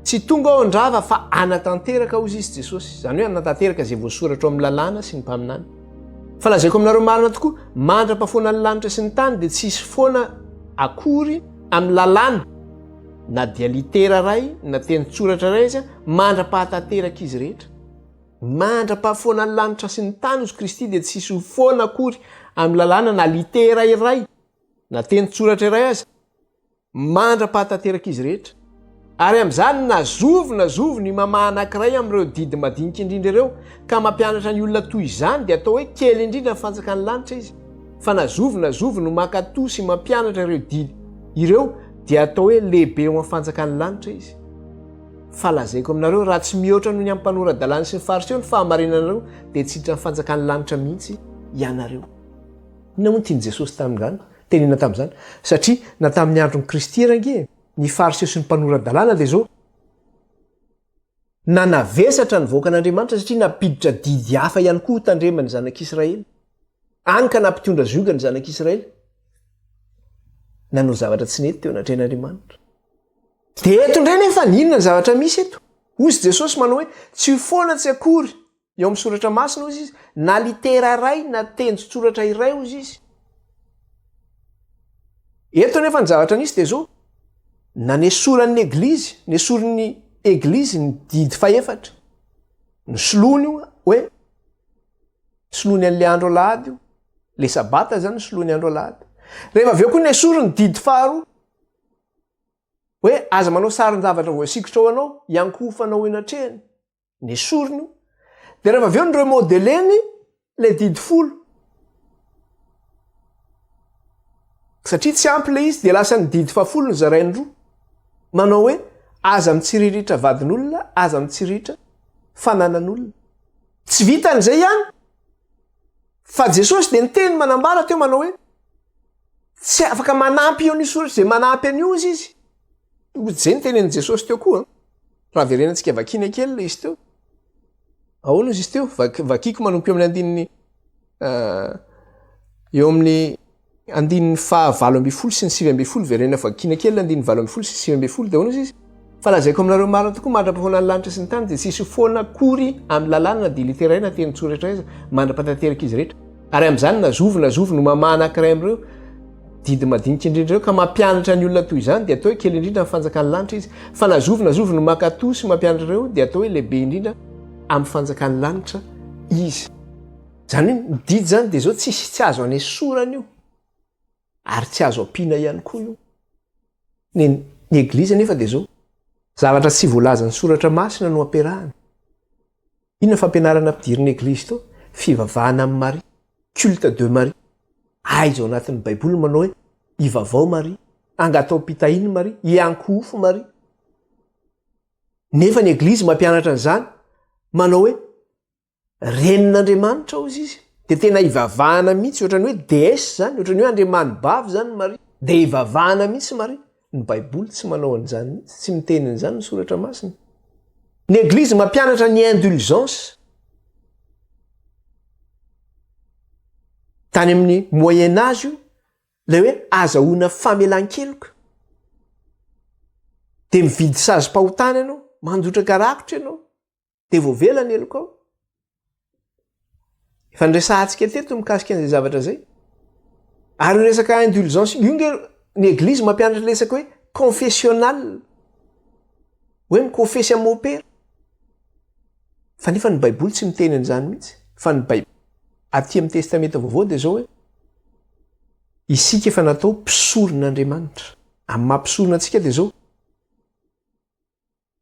Tsy tonga aho handrava fa hanatanteraka hozy izy Jesosy. Izany hoe hanatanteraka izay voasoratra ao amin'ny lalàna sy ny mpaminany. Fa lazaiko aminareo marina tokoa, mandra-pahafoana ny lanitra sy ny tany dia tsy hisy foana akory amin'ny lalàna na dia litera iray na tenin-tsoratra iray aza mandra-pahatanteraka izy rehetra. Mandra-pahafoana ny lanitra sy ny tany, hozy Kristy, dia tsy hisy ho foana akory amin'ny lalàna na litera iray, na tenin-tsoratra iray aza, mandra-pahatanteraka izy rehetra. Ary amin'izany, na zovy na zovy ny mamaha anankiray amin'ireo didy madinika indrindra ireo, ka mampianatra ny olona toy izany, dia atao hoe kely indrindra amin'ny fanjakan'ny lanitra izy. Fa na zovy na zovy no mankatò sy mampianatra ireo didy ireo, dia atao hoe lehibe eo amin'ny fanjakan'ny lanitra izy. Fa lazaiko aminareo, raha tsy mihoatra noho ny amin'ny mpanora-dalàna sy ny Fariseo ny fahamarinanareo, dia tsy hiditra ny fanjakan'ny lanitra mihitsy ianareo. Inona moa no tian'i Jesosy tamin'izany? Tenenina tamin'izany? Satria na tamin'ny andron'i Kristy ary ange, ny Fariseo sy ny mpanora-dalàna dia izao, nanavesatra ny vahoakan'Andriamanitra satria nampiditra didy hafa ihany koa hotandreman'ny zanak'Israely. Hany ka nampitondra zioga ny zanak'Israely. Nanao zavatra tsy nety teo anatrehan'Andriamanitra. Dia eto indray nefa ny inona ny zavatra misy eto? Hozy Jesosy manao hoe tsy ho foana tsy akory eo amin'ny soratra masina hozy izy na litera iray na tendron-tsoratra iray hozy izy. Eto nefa ny zavatra nisy dia zao nanesoran'ny eglizy, nesorin'ny eglizy ny didy fahefatra. Nosoloany io hoe soloany an'le andro alahady io. Le sabata zany soloany andro alahady. Rehefa avy eo koa nesoriny ny didy faharoa Hoe aza manao sarin-javatra voasikotra ho anao, hiankohofanao eo anatrehany. Nesoriny io. Dia rehefa avy eo ni-remodeler-ny ilay didy folo. Satria tsy ampy ilay izy dia lasa ny didy fahafolo nozarainy roa. Manao hoe aza mitsiriritra vadin'olona, aza mitsiriritra fananan'olona. Tsy vitan'izay ihany fa Jesosy dia niteny manambara teo manao hoe Tsy afaka manampy eo ny soratra izay manampy an'io izy izy. Izay ny tenenin'i Jesosy teo koa. Raha verenantsika vakiana kely ilay izy teo. Ahoana izy teo? Vakiko manomboka eo amin'ny andininy eh, eo amin'ny andininy faha 18 sy ny 19 verena vakiana kely ny andininy 18 sy 19 dia ahoana izy izy? Fa lazaiko aminareo marina tokoa, mandra-pahafoana ny lanitra sy ny tany dia tsy hisy foana akory amin'ny lalàna na dia litera iray na teny tsoratra iray aza, mandra-pahatanteraka izy rehetra. Ary amin'izany na zovy na zovy no mamaha anankiray amin'ireo didy madinika indrindra ireo ka mampianatra ny olona toy izany dia atao hoe kely indrindra amin'ny fanjakan'ny lanitra izy. Fa na zovy na zovy no mankatò sy mampianatra ireo dia atao hoe lehibe indrindra amin'ny fanjakan'ny lanitra izy. Izany hoe ny didy izany dia izao tsisy tsy azo anesorana io ary tsy azo ampiana ihany koa io. Ny ny eglizy anefa dia izao, zavatra tsy voalazan'ny soratra masina no ampiarahana. Inona fampianarana ampidirin'ny eglizy tao? fivavahana amin'i Maria, culte de Marie. Aiza ao anatin'ny Baiboly no manao hoe ivavao Maria, angatao am-pitahiana Maria, iankohofo Maria. Nefa ny Eglizy mampianatra an'izany, manao hoe Renin'Andriamanitra hozy izy. Dia tena ivavahana mihitsy, ohatran'ny hoe déesse zany, ohatran'ny hoe andriamanibavy zany Maria. Dia ivavahana mihitsy Maria. Ny Baiboly tsy manao an'izany mihitsy, tsy miteny an'izany ny Soratra Masina. Ny Eglizy mampianatra ny indulgence. Tany amin'ny Moyen Âge io, ilay hoe azahoana famelan-keloka. Dia mividy sazim-pahotana ianao, mandotraka rakotra ianao. Dia voavela ny helokao. Efa niresahantsika teto mikasika an'izay zavatra izay. Ary io resaka indulgence io nge ny eglizy mampianatra ilay resaka hoe confessionnal. Hoe mikofesy amin'ny mopera. Fa nefa ny baiboly tsy miteny an'izany mihitsy. Fa ny baiboly aty amin'ny testamenta vaovao dia izao hoe isika efa natao mpisoron'Andriamanitra. Amin'ny maha mpisorona antsika dia izao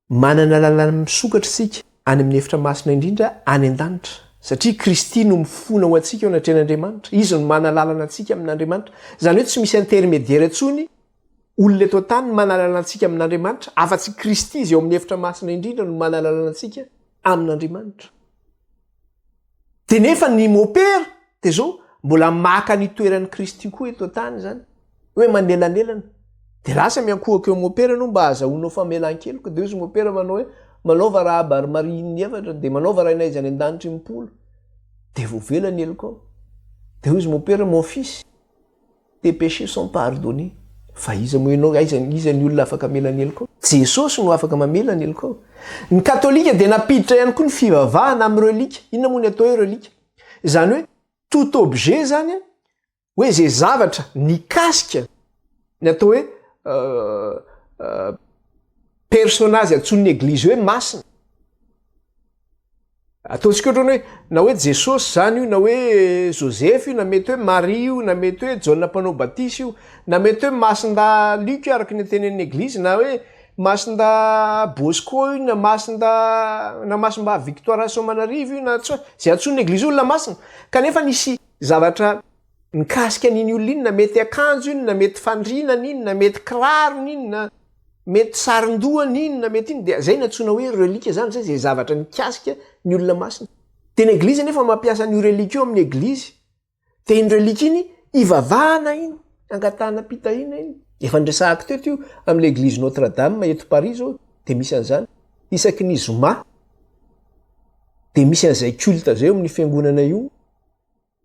Manana lalana misokatra isika any amin'ny efitra masina indrindra any an-danitra, satria Kristy no mifona ho antsika eo anatrehan'Andriamanitra. Izy no manalalana antsika amin'Andriamanitra. Izany hoe tsy misy intermédiaire intsony, olona eto an-tany manalalana antsika amin'Andriamanitra, afa-tsy Kristy izay ao amin'ny efitra masina indrindra no manalalana antsika amin'Andriamanitra. Dia nefa ny mopera dia zao mbola maka ny toeran'i Kristy koa eto an-tany izany, hoe manelanelana. Dia lasa miankohoka eo mopera ianao mba hahazahoanao famelan-keloka, dia hozy mopera manao hoe manaova rahaba ry Maria inona efatra, dia manaova Rainay izay any an-danitra impolo, dia voavela ny helokao. Dia hozy mopera mon fils, Tes péchés sont pardonnés. Fa iza moa ianao? Aiza, iza ny olona afaka mamela ny helokao? Jesosy no afaka mamela ny helokao. Ny katolika dia nampiditra ihany koa ny fivavahana amin'ny relique. Inona moa ny atao hoe relique? Izany hoe tout objet izany, hoe izay zavatra nikasika ny atao hoe personnage antsoin'ny eglizy hoe masina. Ataontsika ohatra hoe na hoe Jesosy izany io, na hoe Joseph io, na mety hoe Maria io, na mety hoe Jaona mpanao batisa io, na mety hoe Masinda Luc araka ny tenenin'ny eglizy, na hoe Masinda Bosco io, na Masinda na Masimba Victoire Rasoamanarivo io, na tsy izay antsoin'ny eglizy olona masina. Kanefa nisy zavatra nikasika an'iny olona iny, na mety akanjo iny, na mety fandrinana iny, na mety kirarony iny, na Mety saron-dohany iny na mety iny dia zay no antsoina hoe relique zany zay zay zavatra nikasika ny olona masina. Dia ny eglizy anefa mampiasa an'io relique io amin'ny eglizy. Dia iny relique iny ivavahana iny, angatahana am-pitahiana iny. Efa niresahako teto io amin'ilay eglizy Notre Dame eto Paris zao dia misy an'izany. Isaky ny zoma dia misy an'izay culte zay eo amin'ny fiangonana io.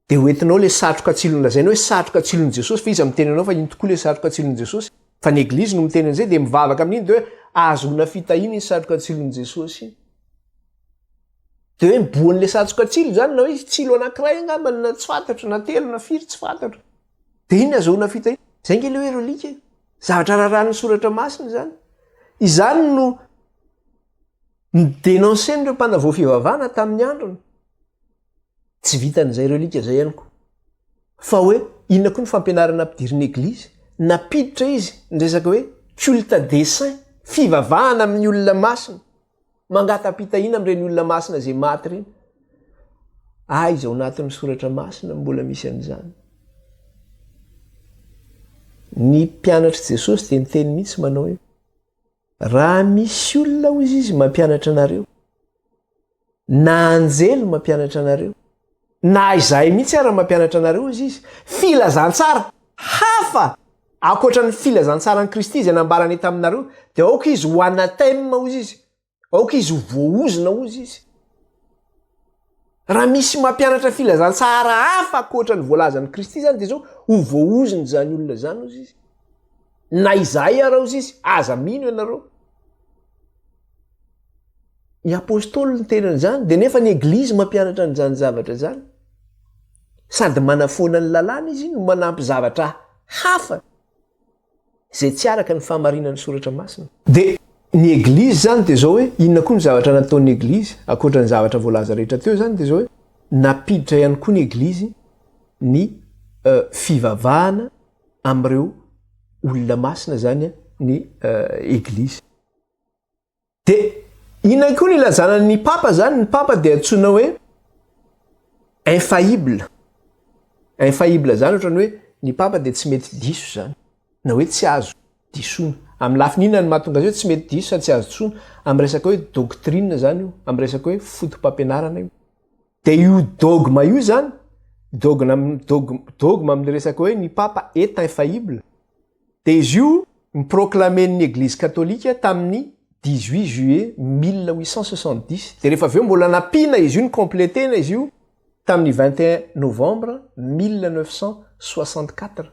Dia hoentinao ilay satroka tsilony lazaina hoe satroka tsilon'i Jesosy fa iza miteny anao fa iny tokoa ilay satroka tsilon'i Jesosy? Fa ny eglizy no miteny an'izay dia mivavaka amin'iny dia hoe ahazoana fitahiana iny satroka tsilon'i Jesosy iny. Dia hoe miboan'ilay satroka tsilo izany na hoe tsilo anankiray angamba na tsy fantatro na telo na firy tsy fantatro. Dia iny ahazoana fitahiana. Izay ange ilay hoe relique e. Zavatra raràn'ny soratra masina izany. Izany no ni-dénoncer-n'ireo mpanavao fivavahana tamin'ny androny. Tsy vitan'izay relique izay ihany koa. Fa hoe inona koa ny fampianarana ampidirin'ny Eglizy? Nampiditra izy ny resaka hoe culte des saints, fivavahana amin'ny olona masina, mangata-pitahiana amin'ireny olona masina izay maty ireny. Aiza ao anatin'ny soratra masina no mbola misy an'izany? Ny mpianatr'i Jesosy dia niteny mihitsy manao hoe raha misy olona hoy izy mampianatra anareo Na anjely mampianatra anareo, na izahay mihitsy ara mampianatra anareo, hoy izy, filazantsara hafa ankoatra ny filazantsaran'i Kristy izay nambaranay taminareo, dia aoka izy ho anathème, hoy izy, aoka izy ho voaozona, hoy izy. Raha misy mampianatra filazantsara hafa ankoatra ny voalazan'i Kristy izany, dia izao, ho voaozona izany olona izany, hoy izy. Na izahay ara, hoy izy, aza mino ianareo. Ny apostoly niteny an'izany, dia nefa ny eglizy mampianatra an'izany zavatra izany. Sady manafoana ny lalàna izy no manampy zavatra hafa izay tsy araka ny fahamarinan'ny soratra masina. Dia ny eglizy izany dia izao hoe, inona koa ny zavatra nataon'ny eglizy, ankoatra ny zavatra voalaza rehetra teo izany dia izao hoe, nampiditra ihany koa ny eglizy ny fivavahana amin'ireo olona masina izany ny eglizy. Dia inona koa ny ilazana ny papa zany? Ny papa dia antsoina hoe. infaillible. Infaillible izany ohatran'ny hoe ny Papa dia tsy mety diso izany. Na hoe tsy azo disoina. Amin'ny lafiny inona no mahatonga azy hoe tsy mety diso sady tsy azo disoina? Amin'ny resaka hoe doctrine izany io, amin'ny resaka hoe foto-pampianarana io. Dia io dogme io izany, dogme, dogme, dogme amin'ny resaka hoe ny Papa est infaillible, dia izy io ni-proclamer-n'ny Eglizy Katolika tamin'ny 18 juillet 1870. Dia rehefa avy eo mbola nampiana izy io, ni-completer-na izy io tamin'ny 21 novembre 1964.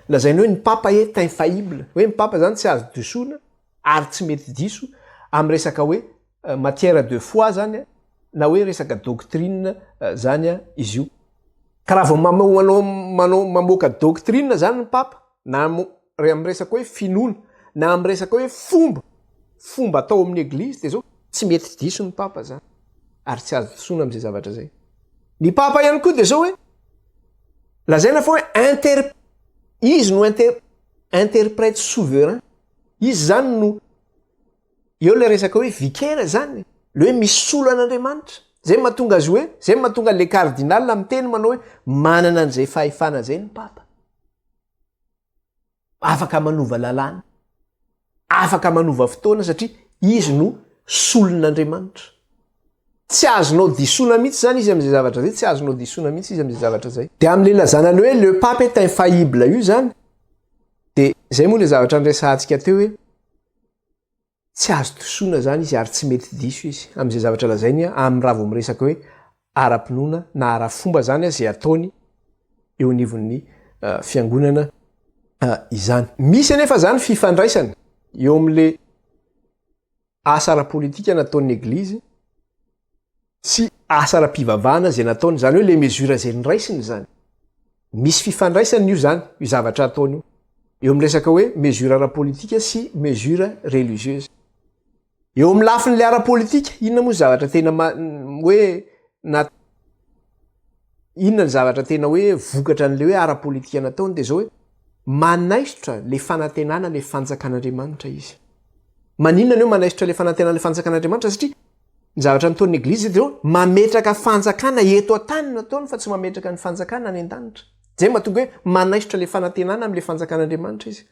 Lazainy hoe ny Papa est infaillible, hoe ny Papa izany tsy azo disoina ary tsy mety diso amin'ny resaka hoe matière de foi zany na hoe resaka doctrine zany izy io. Ka raha vao manao manao mamoaka doctrine zany ny Papa na amin'ny resaka hoe finoana na amin'ny resaka hoe fomba fomba atao amin'ny eglizy dia zao tsy mety diso ny Papa zany ary tsy azo disoina amin'izay zavatra zay. Ny Papa ihany koa dia zao hoe lazaina fa hoe inter izy no inter interprète souverain izy zany no Eo ilay resaka hoe vicaire zany, le hoe misolo an'Andriamanitra. Zay mahatonga azy hoe, zay mahatonga le cardinal miteny manao hoe manana an'izay fahefana zay ny papa. Afaka manova lalàna, afaka manova fotoana satria izy no solon'Andriamanitra. Tsy azonao disoana mihitsy zany izy amin'izay zavatra zay, tsy azonao disoana mihitsy izy amin'izay zavatra zay. De amin'le lazana le hoe le pape est infaillible io zany, de zay moa le zavatra niresahantsika teo hoe Tsy azo disoina izany izy ary tsy mety diso izy amin'izay zavatra lazainy amin'ny raha vao miresaka hoe ara-pinoana na ara-fomba izany izay ataony eo anivon'ny fiangonana izany. Misy anefa izany fifandraisana eo amin'ilay asa ara-politika nataon'ny Eglizy sy asa ara-pivavahana izay nataony, izany hoe le mesure izay noraisiny izany. Misy fifandraisany io izany, io zavatra ataony io. Eo amin'ny resaka hoe mesure ara-politika sy mesure religieuse. Eo amin'ny lafin'le ara-politika, inona moa zavatra tena hoe na inona ny zavatra tena hoe vokatra an'le hoe ara-politika nataony dia izao hoe manaisotra le fanantenana le fanjakan'Andriamanitra izy. Maninona ny hoe manaisotra le fanantenana le fanjakan'Andriamanitra? Satria Ny zavatra nataon'ny Eglizy dia hoe mametraka fanjakana eto an-tany no ataony fa tsy mametraka ny fanjakana any an-danitra. Izay no mahatonga hoe manaisotra ilay fanantenana amin'ilay fanjakan'Andriamanitra izy.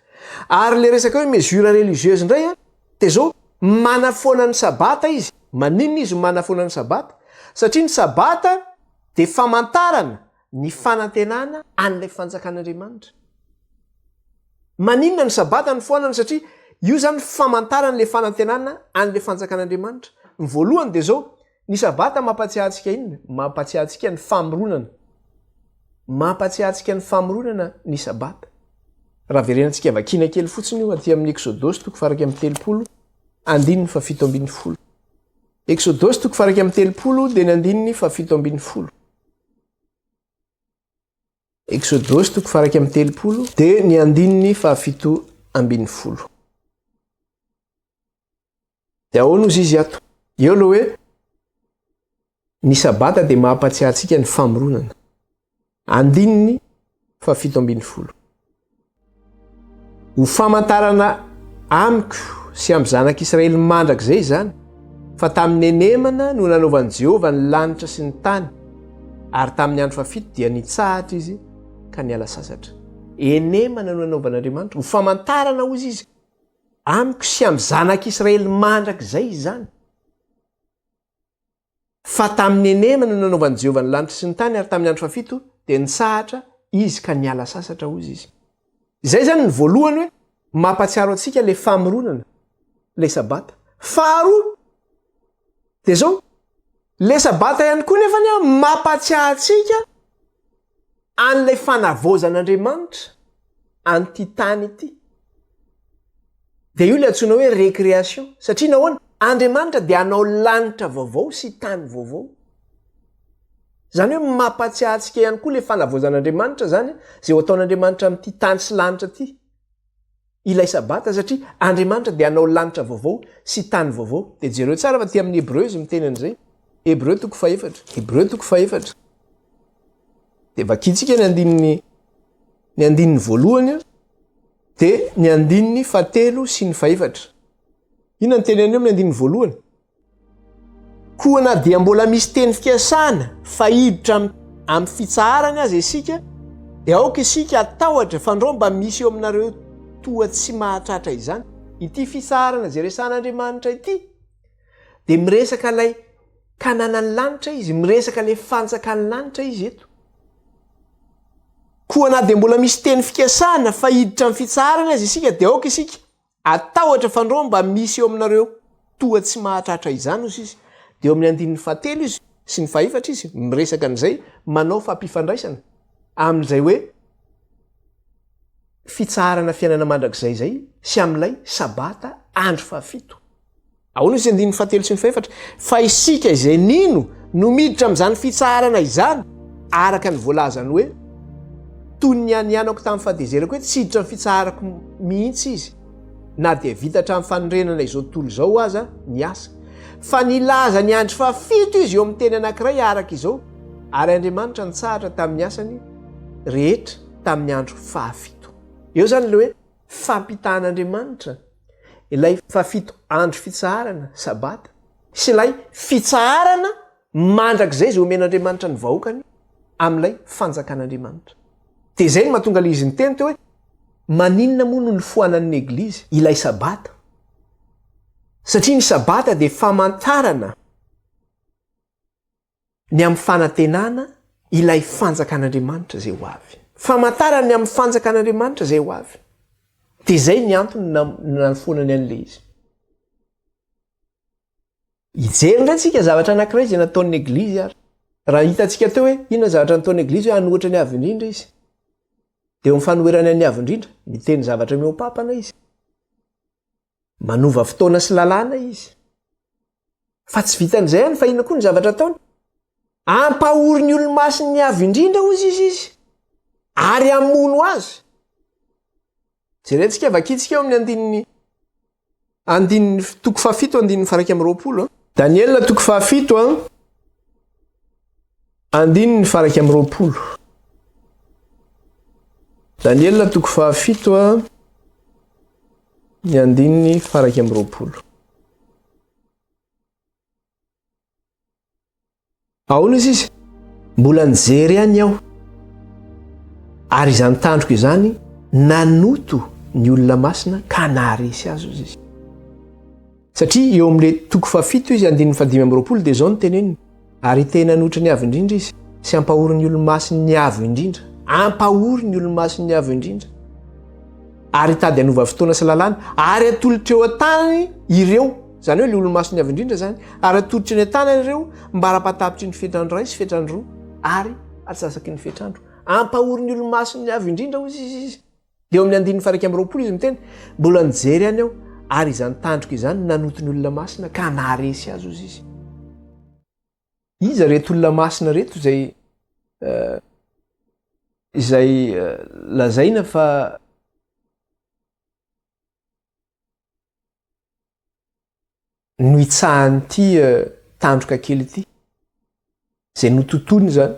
Ary ilay resaka hoe mesure religieuse indray an, dia izao, manafoana ny sabata izy. Maninona izy no manafoana ny sabata? Satria ny sabata dia famantarana ny fanantenana an'ilay fanjakan'Andriamanitra. Maninona ny Sabata no foanana? Satria io izany famantarana ilay fanantenana an'ilay fanjakan'Andriamanitra. Ny voalohany dia izao, ny Sabata mampatsiahy antsika inona? Mampatsiahy antsika ny famoronana. Mampatsiahy antsika ny famoronana ny Sabata. Raha verenantsika vakiana kely fotsiny io aty amin'ny Eksodosy toko faha 31 andininy faha 17. Eksodosy toko faha 31 dia ny andininy faha 17. Eksodosy toko faha 31 dia ny andininy faha 17. Dia ahoana ozy izy ato? Eo aloha hoe ny sabata dia mahampatsiahy antsika ny famoronana. Andininy faha 17. Ho famantarana amiko sy amin'ny zanak'Israely mandrakizay izany, fa tamin'ny henemana no nanaovan'i Jehovah ny lanitra sy ny tany, ary tamin'ny andro fahafito dia nitsahatra izy ka niala sasatra. Henemana no nanaovan'Andriamanitra. Ho famantarana, hozy izy, amiko sy amin'ny zanak'Israely mandrakizay izany. Fa tamin'ny enema no nanaovan'i Jehovah ny lanitra sy ny tany, ary tamin'ny andro fahafito dia nitsahatra Izy ka niala sasatra, hozy Izy. Izay izany ny voalohany hoe mampahatsiaro antsika ilay famoronana, ilay Sabata. Faharoa, dia izao, ilay Sabata ihany koa nefany an, mampahatsiahy antsika an'ilay fanavaozan'Andriamanitra an'ity tany ity. Dia io ilay antsoina hoe récréation. Satria nahoana? Andriamanitra dia hanao lanitra vaovao sy tany vaovao. Izany hoe mampatsiahy antsika ihany koa ilay fanavaozan'Andriamanitra izany, izay ho ataon'Andriamanitra amin'ity tany sy lanitra ity. Ilay Sabata, satria Andriamanitra dia hanao lanitra vaovao sy tany vaovao. Dia jereo tsara fa aty amin'ny Hebreo izy miteny an'izay. Hebreo toko fahefatra. Hebreo toko fahefatra. Dia vakintsika ny andininy ny andininy voalohany dia ny andininy fahatelo sy ny fahefatra. Inona ny teneniny eo amin'ny andininy voalohany? Koa na dia mbola misy teny fikasana fa hiditra amin'ny fitsaharany aza isika, dia aoka isika hatahotra fandrao mba misy eo aminareo toa tsy mahatratra izany. Ity fitsaharana izay resahan'Andriamanitra ity dia miresaka ilay Kananan'ny lanitra izy, miresaka ilay fanjakan'ny lanitra izy eto. Koa na dia mbola misy teny fikasana fa hiditra amin'ny fitsaharana aza isika dia aoka isika Atahotra fandrao mba misy eo aminareo toa tsy mahatratra izany hozy izy. Dia eo amin'ny andininy fahatelo izy sy ny fahefatra izy miresaka an'izay manao fampifandraisana amin'izay hoe fitsaharana fiainana mandrakizay izay sy amin'ilay sabata andro fahafito. Ahoana izy andininy fahatelo sy ny fahefatra? Fa isika izay nino no miditra amin'izany fitsaharana izany, araka ny voalazany hoe, Toy ny nianianako tamin'ny fahatezerako hoe tsy hiditra amin'ny fitsaharako mihitsy izy, na dia vita hatramin'ny fanorenana izao tontolo izao aza ny asa. Fa nilaza ny andro fahafito izy eo amin'ny teny anankiray araka izao, ary Andriamanitra nitsahatra tamin'ny asany rehetra tamin'ny andro fahafito. Eo izany ilay hoe fampitahan'Andriamanitra ilay fahafito andro fitsaharana, Sabata, sy ilay fitsaharana mandrakizay izay omen'Andriamanitra ny vahoakany amin'ilay fanjakan'Andriamanitra. Dia izay no mahatonga ilay izy niteny teo hoe maninona moa no nifoanan'ny Eglizy ilay Sabata? Satria ny Sabata dia famantarana ny amin'ny fanantenana ilay fanjakan'Andriamanitra izay ho avy. Famantarana ny amin'ny fanjakan'Andriamanitra izay ho avy. Dia izay ny antony nanafoanany an'ilay izy. Hijery indray tsika zavatra anankiray izay nataon'ny Eglizy ary. Raha hitantsika teo hoe inona ny zavatra nataon'ny Eglizy hoe hanohitra ny Avo Indrindra izy. Dia eo amin'ny fanoherany an'ny Avo Indrindra, miteny zavatra mihoa-papana izy. Manova fotoana sy lalàna izy. Fa tsy vitan'izay ihany fa inona koa ny zavatra ataony? Ampahory ny olo-masin'ny Avo Indrindra hozy izy izy ary hamono azy. Jerentsika, vakintsika eo amin'ny andininy andininy toko fahafito andininy faraika amby 20. Daniela toko fahafito an andininy faraika amby 20. Daniela toko fahafito an ny andininy faraika amby 20. Ahoana izy izy? Mbola nijery ihany aho. Ary izany tandroka izany nanoto ny olona masina ka naharesy azy ozy izy. Satria eo amin'ilay toko fahafito izy andininy fahadimy amby 20 dia izao no teneniny. Ary tena hanotra ny Avo Indrindra izy, sy hampahory ny olo-masin'ny Avo Indrindra. Hampahory ny olo-masin'ny Avo Indrindra. Ary hitady hanova fotoana sy lalàna, ary hatolotra eo an-tanany ireo, izany hoe ilay olo-masin'ny Avo Indrindra izany, ary hatolotra eny an-tanany ireo mbara-pahatapitry ny fetrandro iray sy fetrandro roa, ary atsasaky ny fetrandro. Hampahory ny olo-masin'ny Avo Indrindra, hoy izy. Dia eo amin'ny andininy faha 21 izy miteny, Mbola nijery ihany aho, ary izany tandroka izany nanoto ny olona masina ka naharesy azy, hozy izy. Iza ireto olona masina ireto izay eh, izay eh, lazaina fa nohitsahan'ity tandroka kely ity, izay nototoiny izany.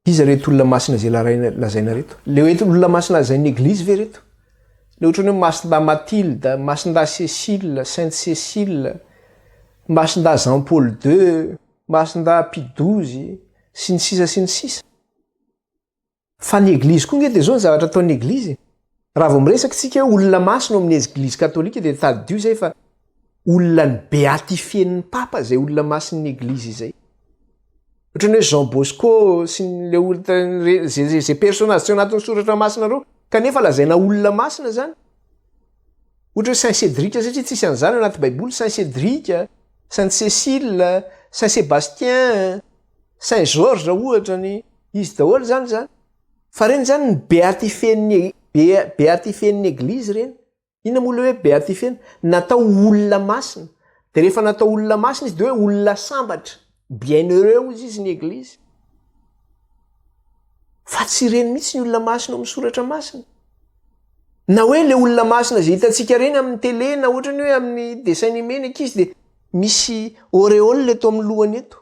Iza ireto olona masina izay laraina lazaina ireto? Le hoe olona masina lazain'ny eglizy ve ireto? Le ohatran'ny hoe Masindahy Mathilde, Masindahy Cécile, Sainte Cécile, Masindahy Jean Paul II, Masindahy Pie douze, sy ny sisa sy ny sisa. Fa ny eglizy koa nge dia zao ny zavatra ataon'ny eglizy e. Raha vao miresaka isika hoe olona masina ao amin'ny eglizy katolika dia tadidio izay fa olona ny beatifien'ny papa izay olona masin'ny eglizy izay. Ohatran'ny hoe Jean Bosco sy ny le olona zay zay personnage tsy ao anatin'ny soratra masina ireo kanefa lazaina olona masina izany. Ohatra hoe Saint Cédric satria tsisy an'izany ao anaty baiboly, Saint Cédric, Sainte Cécile, Saint Sébastien, Saint Georges ohatra ny izy daholo zany zany. Fa reny zany ny beatifen'ny beatifen'ny eglizy reny. Inona moa le hoe beatifena? Natao olona masina. De rehefa natao olona masina izy de hoe olona sambatra. Bienheureux hozy izy ny eglizy. Fa tsy ireny mihitsy ny olona masina ao amin'ny soratra masina. Na hoe le olona masina izay hitantsika ireny amin'ny télé na ohatrany hoe amin'ny dessin animé ny ankizy de misy auréole eto amin'ny lohany eto.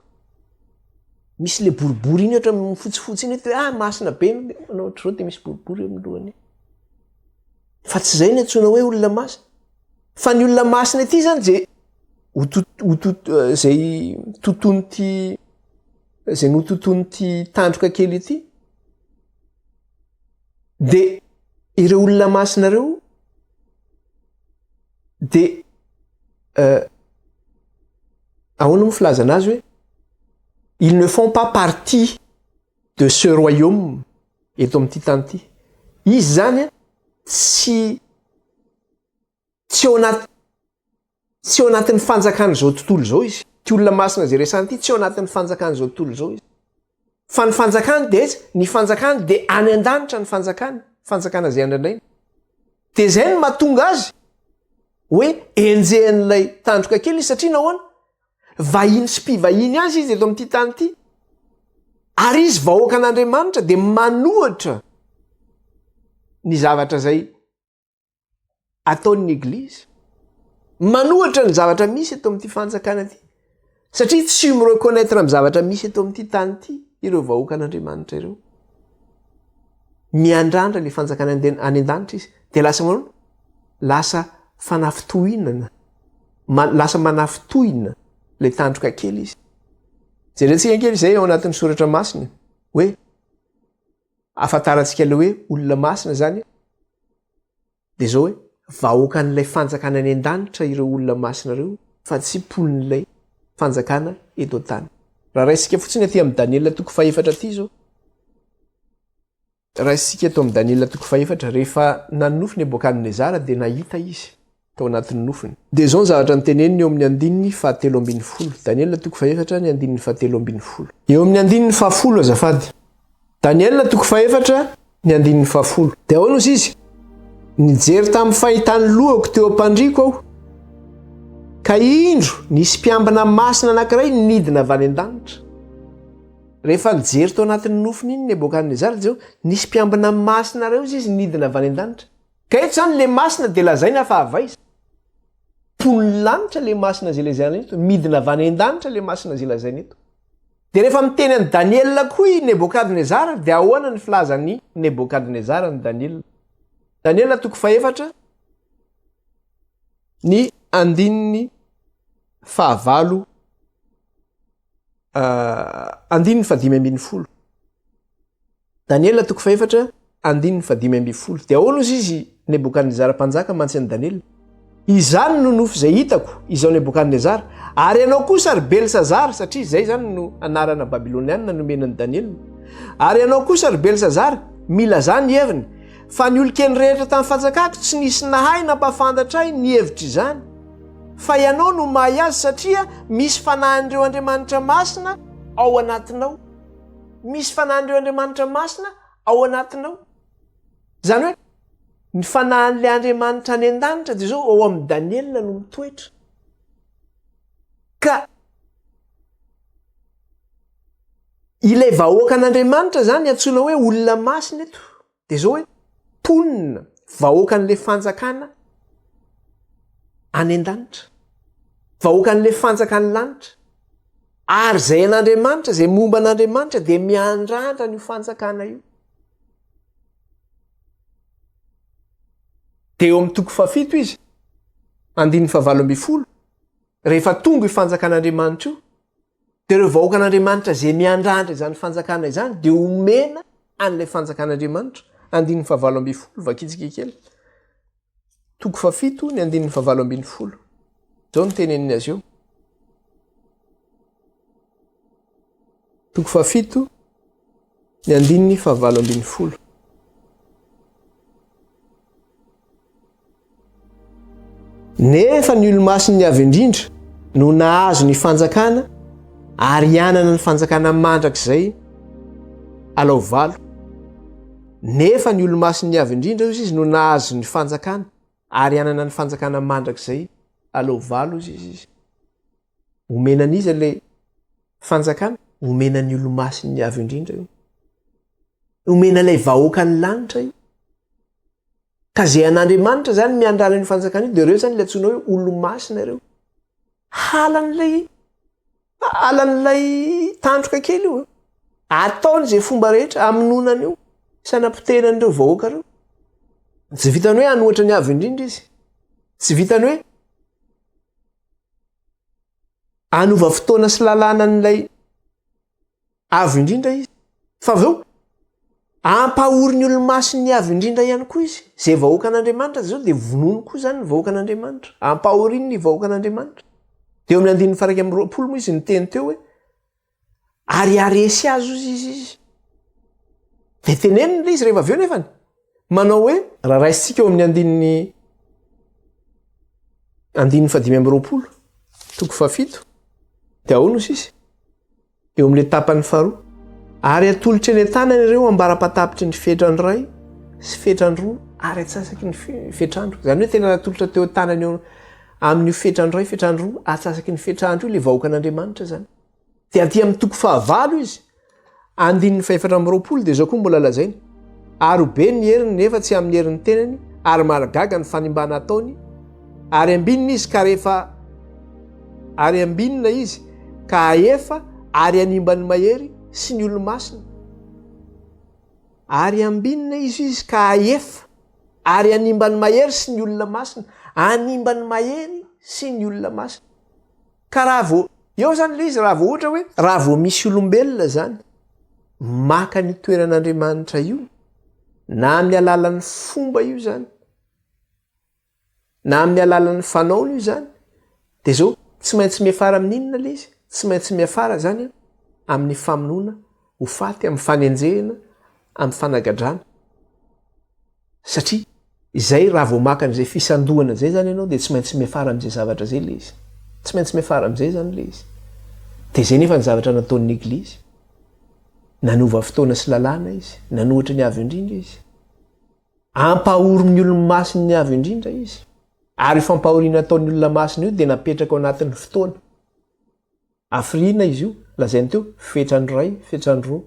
Misy le boribory iny ohatra fotsifotsy iny eto hoe ah masina be de manao ohatr'izao de misy boribory eo amin'ny lohany. Fa tsy izay ny antsoina hoe olona masina. Fa ny olona masina ity zany ze ho to- ho to- zay toton'ity. izay nototoin'ity tandroka kely ity, dia ireo olona masina ireo dia euh, ahoana moa filazana azy hoe ils ne font pas partie de ce royaume eto amin'ity tany ity. Izy zany tsy tsy ao anaty tsy ao anatin'ny fanjakan'izao tontolo izao izy. Ity olona masina izay resahana ity tsy ao anatin'ny fanjakan'izao tontolo izao izy. Fa ny fanjakany dia aiza? Ny fanjakany dia any an-danitra ny fanjakany, fanjakana izay andrandrainy. Dia izay no mahatonga azy hoe enjehin'ilay tandroka kely izy satria nahoana? Vahiny sy mpivahiny azy izy eto amin'ity tany ity. Ary izy vahoakan'Andriamanitra dia manohitra ny zavatra izay ataon'ny Eglizy. Manohitra ny zavatra misy eto amin'ity fanjakana ity. Satria tsy mi-reconnaître amin'ny zavatra misy eto amin'ity tany ity ireo vahoakan'Andriamanitra ireo. Miandrandra ny fanjakana any an-danitra izy. Dia lasa manao lasa fanafitohinana. Lasa manafitohina ilay tandroka kely izy. Jerentsika kely izay ao anatin'ny soratra masina hoe ahafantarantsika ilay hoe olona masina izany dia izao hoe vahoakan'ilay fanjakana any an-danitra ireo olona masina ireo fa tsy mponin'ilay fanjakana eto an-tany. Raha raisika fotsiny aty amin'ny Daniela toko fahefatra aty izao, Raisintsika eto amin'i Daniela toko fahefatra, rehefa nanonofy Nebokadnezara dia nahita izy tao anatin'ny nofiny. Dia izao ny zavatra noteneniny eo amin'ny andininy fahatelo ambin'ny folo, Daniela toko fahefatra ny andininy fahatelo ambin'ny folo. Eo amin'ny andininy fahafolo azafady. Daniela toko fahefatra ny andininy fahafolo. Dia ahoana hozy izy? Nijery tamin'ny fahitan'ny lohako teo am-pandriako aho, ka indro nisy mpiambina masina anankiray nidina avy any an-danitra. Rehefa nijery tao anatin'ny nofiny iny Nebokadnezara dia nisy mpiambina masina iray hozy izy nidina avy any an-danitra. Ka eto izany le masina dia lazaina fa avy aiza? Mponin'ny lanitra le masina izay lazaina eto, midina avy any an-danitra le masina izay lazaina eto. Dia rehefa miteny an'i Daniela koa i Nebokadnezara dia ahoana ny filazan'i Nebokadnezara an'i Daniela? Daniela toko fahefatra ny andininy fahavalo Andininy fahadimy ambin'ny folo. Daniela toko fahefatra, andininy fahadimy ambin'ny folo. Dia ahoana ozy izy Nebokadnezara mpanjaka mantsy an'i Daniela? Izany no nofy izay hitako, izao Nebokadnezara, ary ianao kosa ry Belsazara, satria izay izany no anarana babylonianina nomena an'i Daniela. Ary ianao kosa ry Belsazara, milazà ny heviny, fa ny olon-kendry rehetra tamin'ny fanjakako tsy nisy nahay nampahafantatra ahy ny hevitr'izany. Fa ianao no mahay azy satria misy fanahin'ireo andriamanitra masina ao anatinao. Misy fanahin'ireo andriamanitra masina ao anatinao. Izany hoe ny fanahin'ilay andriamanitra any an-danitra dia izao ao amin'i Daniela no mitoetra. Ka ilay vahoakan'Andriamanitra izany antsoina hoe olona masina eto. Dia izao hoe, mponina, vahoakan'ilay fanjakana any an-danitra. Vahoakan'ilay fanjakan'ny lanitra. Ary izay an'Andriamanitra, izay momba an'Andriamanitra dia miandrandra an'io fanjakana io. Dia eo amin'ny toko fahafito izy, andininy fahavalo ambin'ny folo, rehefa tonga io fanjakan'Andriamanitra io, Dia ireo vahoakan'Andriamanitra izay miandrandra izany fanjakana izany dia omena an'ilay fanjakan'Andriamanitra. Andininy fahavalo ambin'ny folo, vakintsika kely. Toko fahafito, ny andininy fahavalo ambin'ny folo. Izao no teneniny azy eo. Toko fahafito, ny andininy fahavalo ambin'ny folo. Nefa ny Olomasin'ny Avo Indrindra no nahazo ny fanjakana ary hanana ny fanjakana mandrakizay alao valo. Nefa ny Olomasin'ny Avo Indrindra hozy izy no nahazo ny fanjakana ary hanana ny fanjakana mandrakizay alao valo hozy izy. Omena an'iza ilay fanjakana? Omena ny Olomasin'ny Avo Indrindra io. Omena ilay vahoakan'ny lanitra io. Ka izay an'Andriamanitra izany miandrana an'io fanjakana io dia ireo izany ilay antsoina hoe olo-masina ireo. Halan'ilay halan'ilay tandroka kely io. Ataony izay fomba rehetra hamonoana an'io sy hanapotehana an'ireo vahoaka ireo. Tsy vitan'ny hoe hanohatra ny avo indrindra izy. Tsy vitan'ny hoe hanova fotoana sy lalàna an'ilay. Avo Indrindra izy. Fa avy eo, ampahorin'ny olo-masin'ny Avo Indrindra ihany koa izy. Izay vahoakan'Andriamanitra izao dia vonoiny koa izany ny vahoakan'Andriamanitra. Ampahoriny ny vahoakan'Andriamanitra. Dia eo amin'ny andininy faha 21 moa izy niteny teo hoe, ary haharesy azy hozy izy izy. Dia teneniny ilay izy rehefa avy eo nefany. Manao hoe, raha raisintsika eo amin'ny andininy andininy fahadimy amby 20, toko fahafito, dia ahoana hozy izy? Eo amin'ilay tapany faharoa. Ary atolotra eny an-tanany ireo ambara-patapitry ny fetrandro iray sy fetrandro roa ary atsasaky ny fetrandro. Izany hoe tena natolotra teo an-tanany eo amin'io fetrandro iray, fetrandro roa, atsasaky ny fetrandro io ilay vahoakan'Andriamanitra izany. Dia aty amin'ny toko fahavalo izy, andininy fahefatra amby 20 dia izao koa mbola lazainy. Ary ho be ny heriny nefa tsy amin'ny herin'ny tenany ary mahagaga ny fanimbana ataony ary ambinina izy ka rehefa Ary ambinina izy ka hahefa ary hanimba ny mahery sy ny olo-masina. Ary ambinina izy izy ka hahefa ary hanimba ny mahery sy ny olona masina. Hanimba ny mahery sy ny olona masina. Ka raha vao, eo zany le izy, raha vao ohatra hoe, raha vao misy olombelona zany maka ny toeran'Andriamanitra io, na amin'ny alalan'ny fomba io zany, Na amin'ny alalan'ny fanaony io izany, dia izao, tsy maintsy miafara amin'ny inona ilay izy? Tsy maintsy miafara izany amin'ny famonoana ho faty, amin'ny fanenjehina, amin'ny fanagadrana. Satria izay raha vao maka an'izay fisandohana izay izany ianao dia tsy maintsy miafara amin'izay zavatra izay ilay izy. Tsy maintsy miafara amin'izay izany ilay izy. Dia izay nefa ny zavatra nataon'ny Eglizy. Nanova fotoana sy lalàna izy, nanohitra ny Avo Indrindra izy. Ampahorin'ny olo-masin'ny Avo Indrindra izy. Ary io fampahoriana ataon'ny olona masina io dia napetraka ao anatin'ny fotoana. Hafiriana izy io? Lazainy teo, fetrandro iray, fetrandro roa,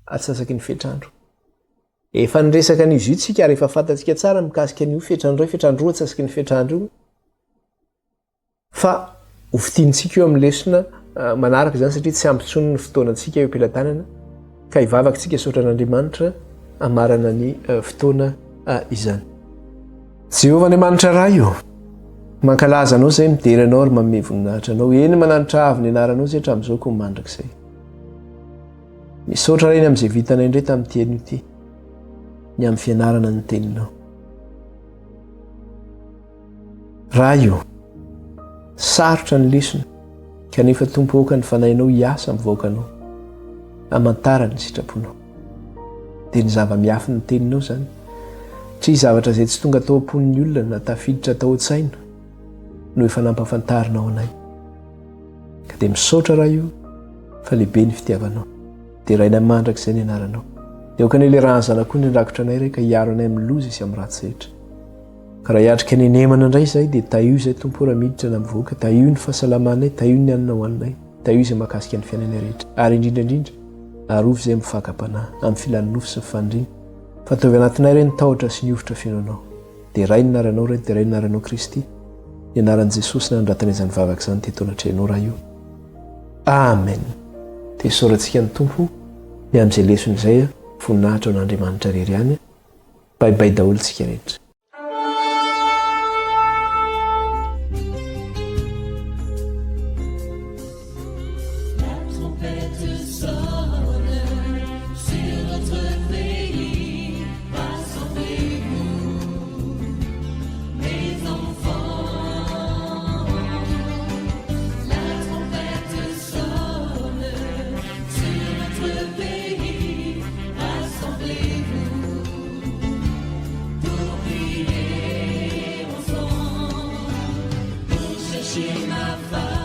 atsasaky ny fetrandro. Efa niresaka an'izy io tsika ary efa fantatsika tsara mikasika an'io fetrandro iray, fetrandro roa, atsasaky ny fetrandro io. Fa ho fintinintsika io amin'ny lesona manaraka izany satria tsy ampy intsony ny fotoanantsika eo am-pelatanana ka hivavaka isika hisaotra an'Andriamanitra hamarana ny fotoana izany. Jehovah Andriamanitra Ray ô, mankalaza Anao izay, midera Anao ary manome voninahitra Anao. Eny, mananitra avo ny anaranao izay hatramin'izao koa mandrakizay. Misaotra Ray ny amin'izay vitanay indray tamin'ity anio ity, ny amin'ny fianarana ny teninao. Ray ô, sarotra ny lesona, kanefa Tompo aoka ny Fanahinao hiasa amin'ny vahoakanao, hamantarany ny sitraponao. Dia ny zava-miafy ny teninao izany, satria zavatra izay tsy tonga tao am-pon'ny olona na tafiditra tao an-tsaina no efa nampahafantarinao anay. Ka dia misaotra Ray o, fa lehibe ny fitiavanao. Deraina mandrakizay ny anaranao. Dia aoka anie ilay ràn'ny Zanak'ondry handrakotra anay Ray ka hiaro anay amin'ny loza sy amin'ny ratsy rehetra. Ka raha hiatrika ny henemana indray izahay dia tahio izay Tompo raha miditra na mivoaka, tahio ny fahasalamanay, tahio ny hanina hohaninay, tahio izay mahakasika ny fiainanay rehetra, ary indrindra indrindra, arovy izay amin'ny fakam-panahy, amin'ny filan'ny nofo sy ny faniriana, fa ataovy anatinay re ny tahotra sy ny hovitra feno Anao. Deraina ny anaranao Ray, deraina ny anaranao Kristy, ny anaran'i Jesosy nanandratana izany vavaka izany teto anatrehanao Ray o. Amen. Dia isaorantsika ny Tompo ny amin'izay lesona izay, voninahitra ho an'Andriamanitra irery ihany. Bye bye daholo tsika rehetra. Pour prier ensemble, pour chercher ma face.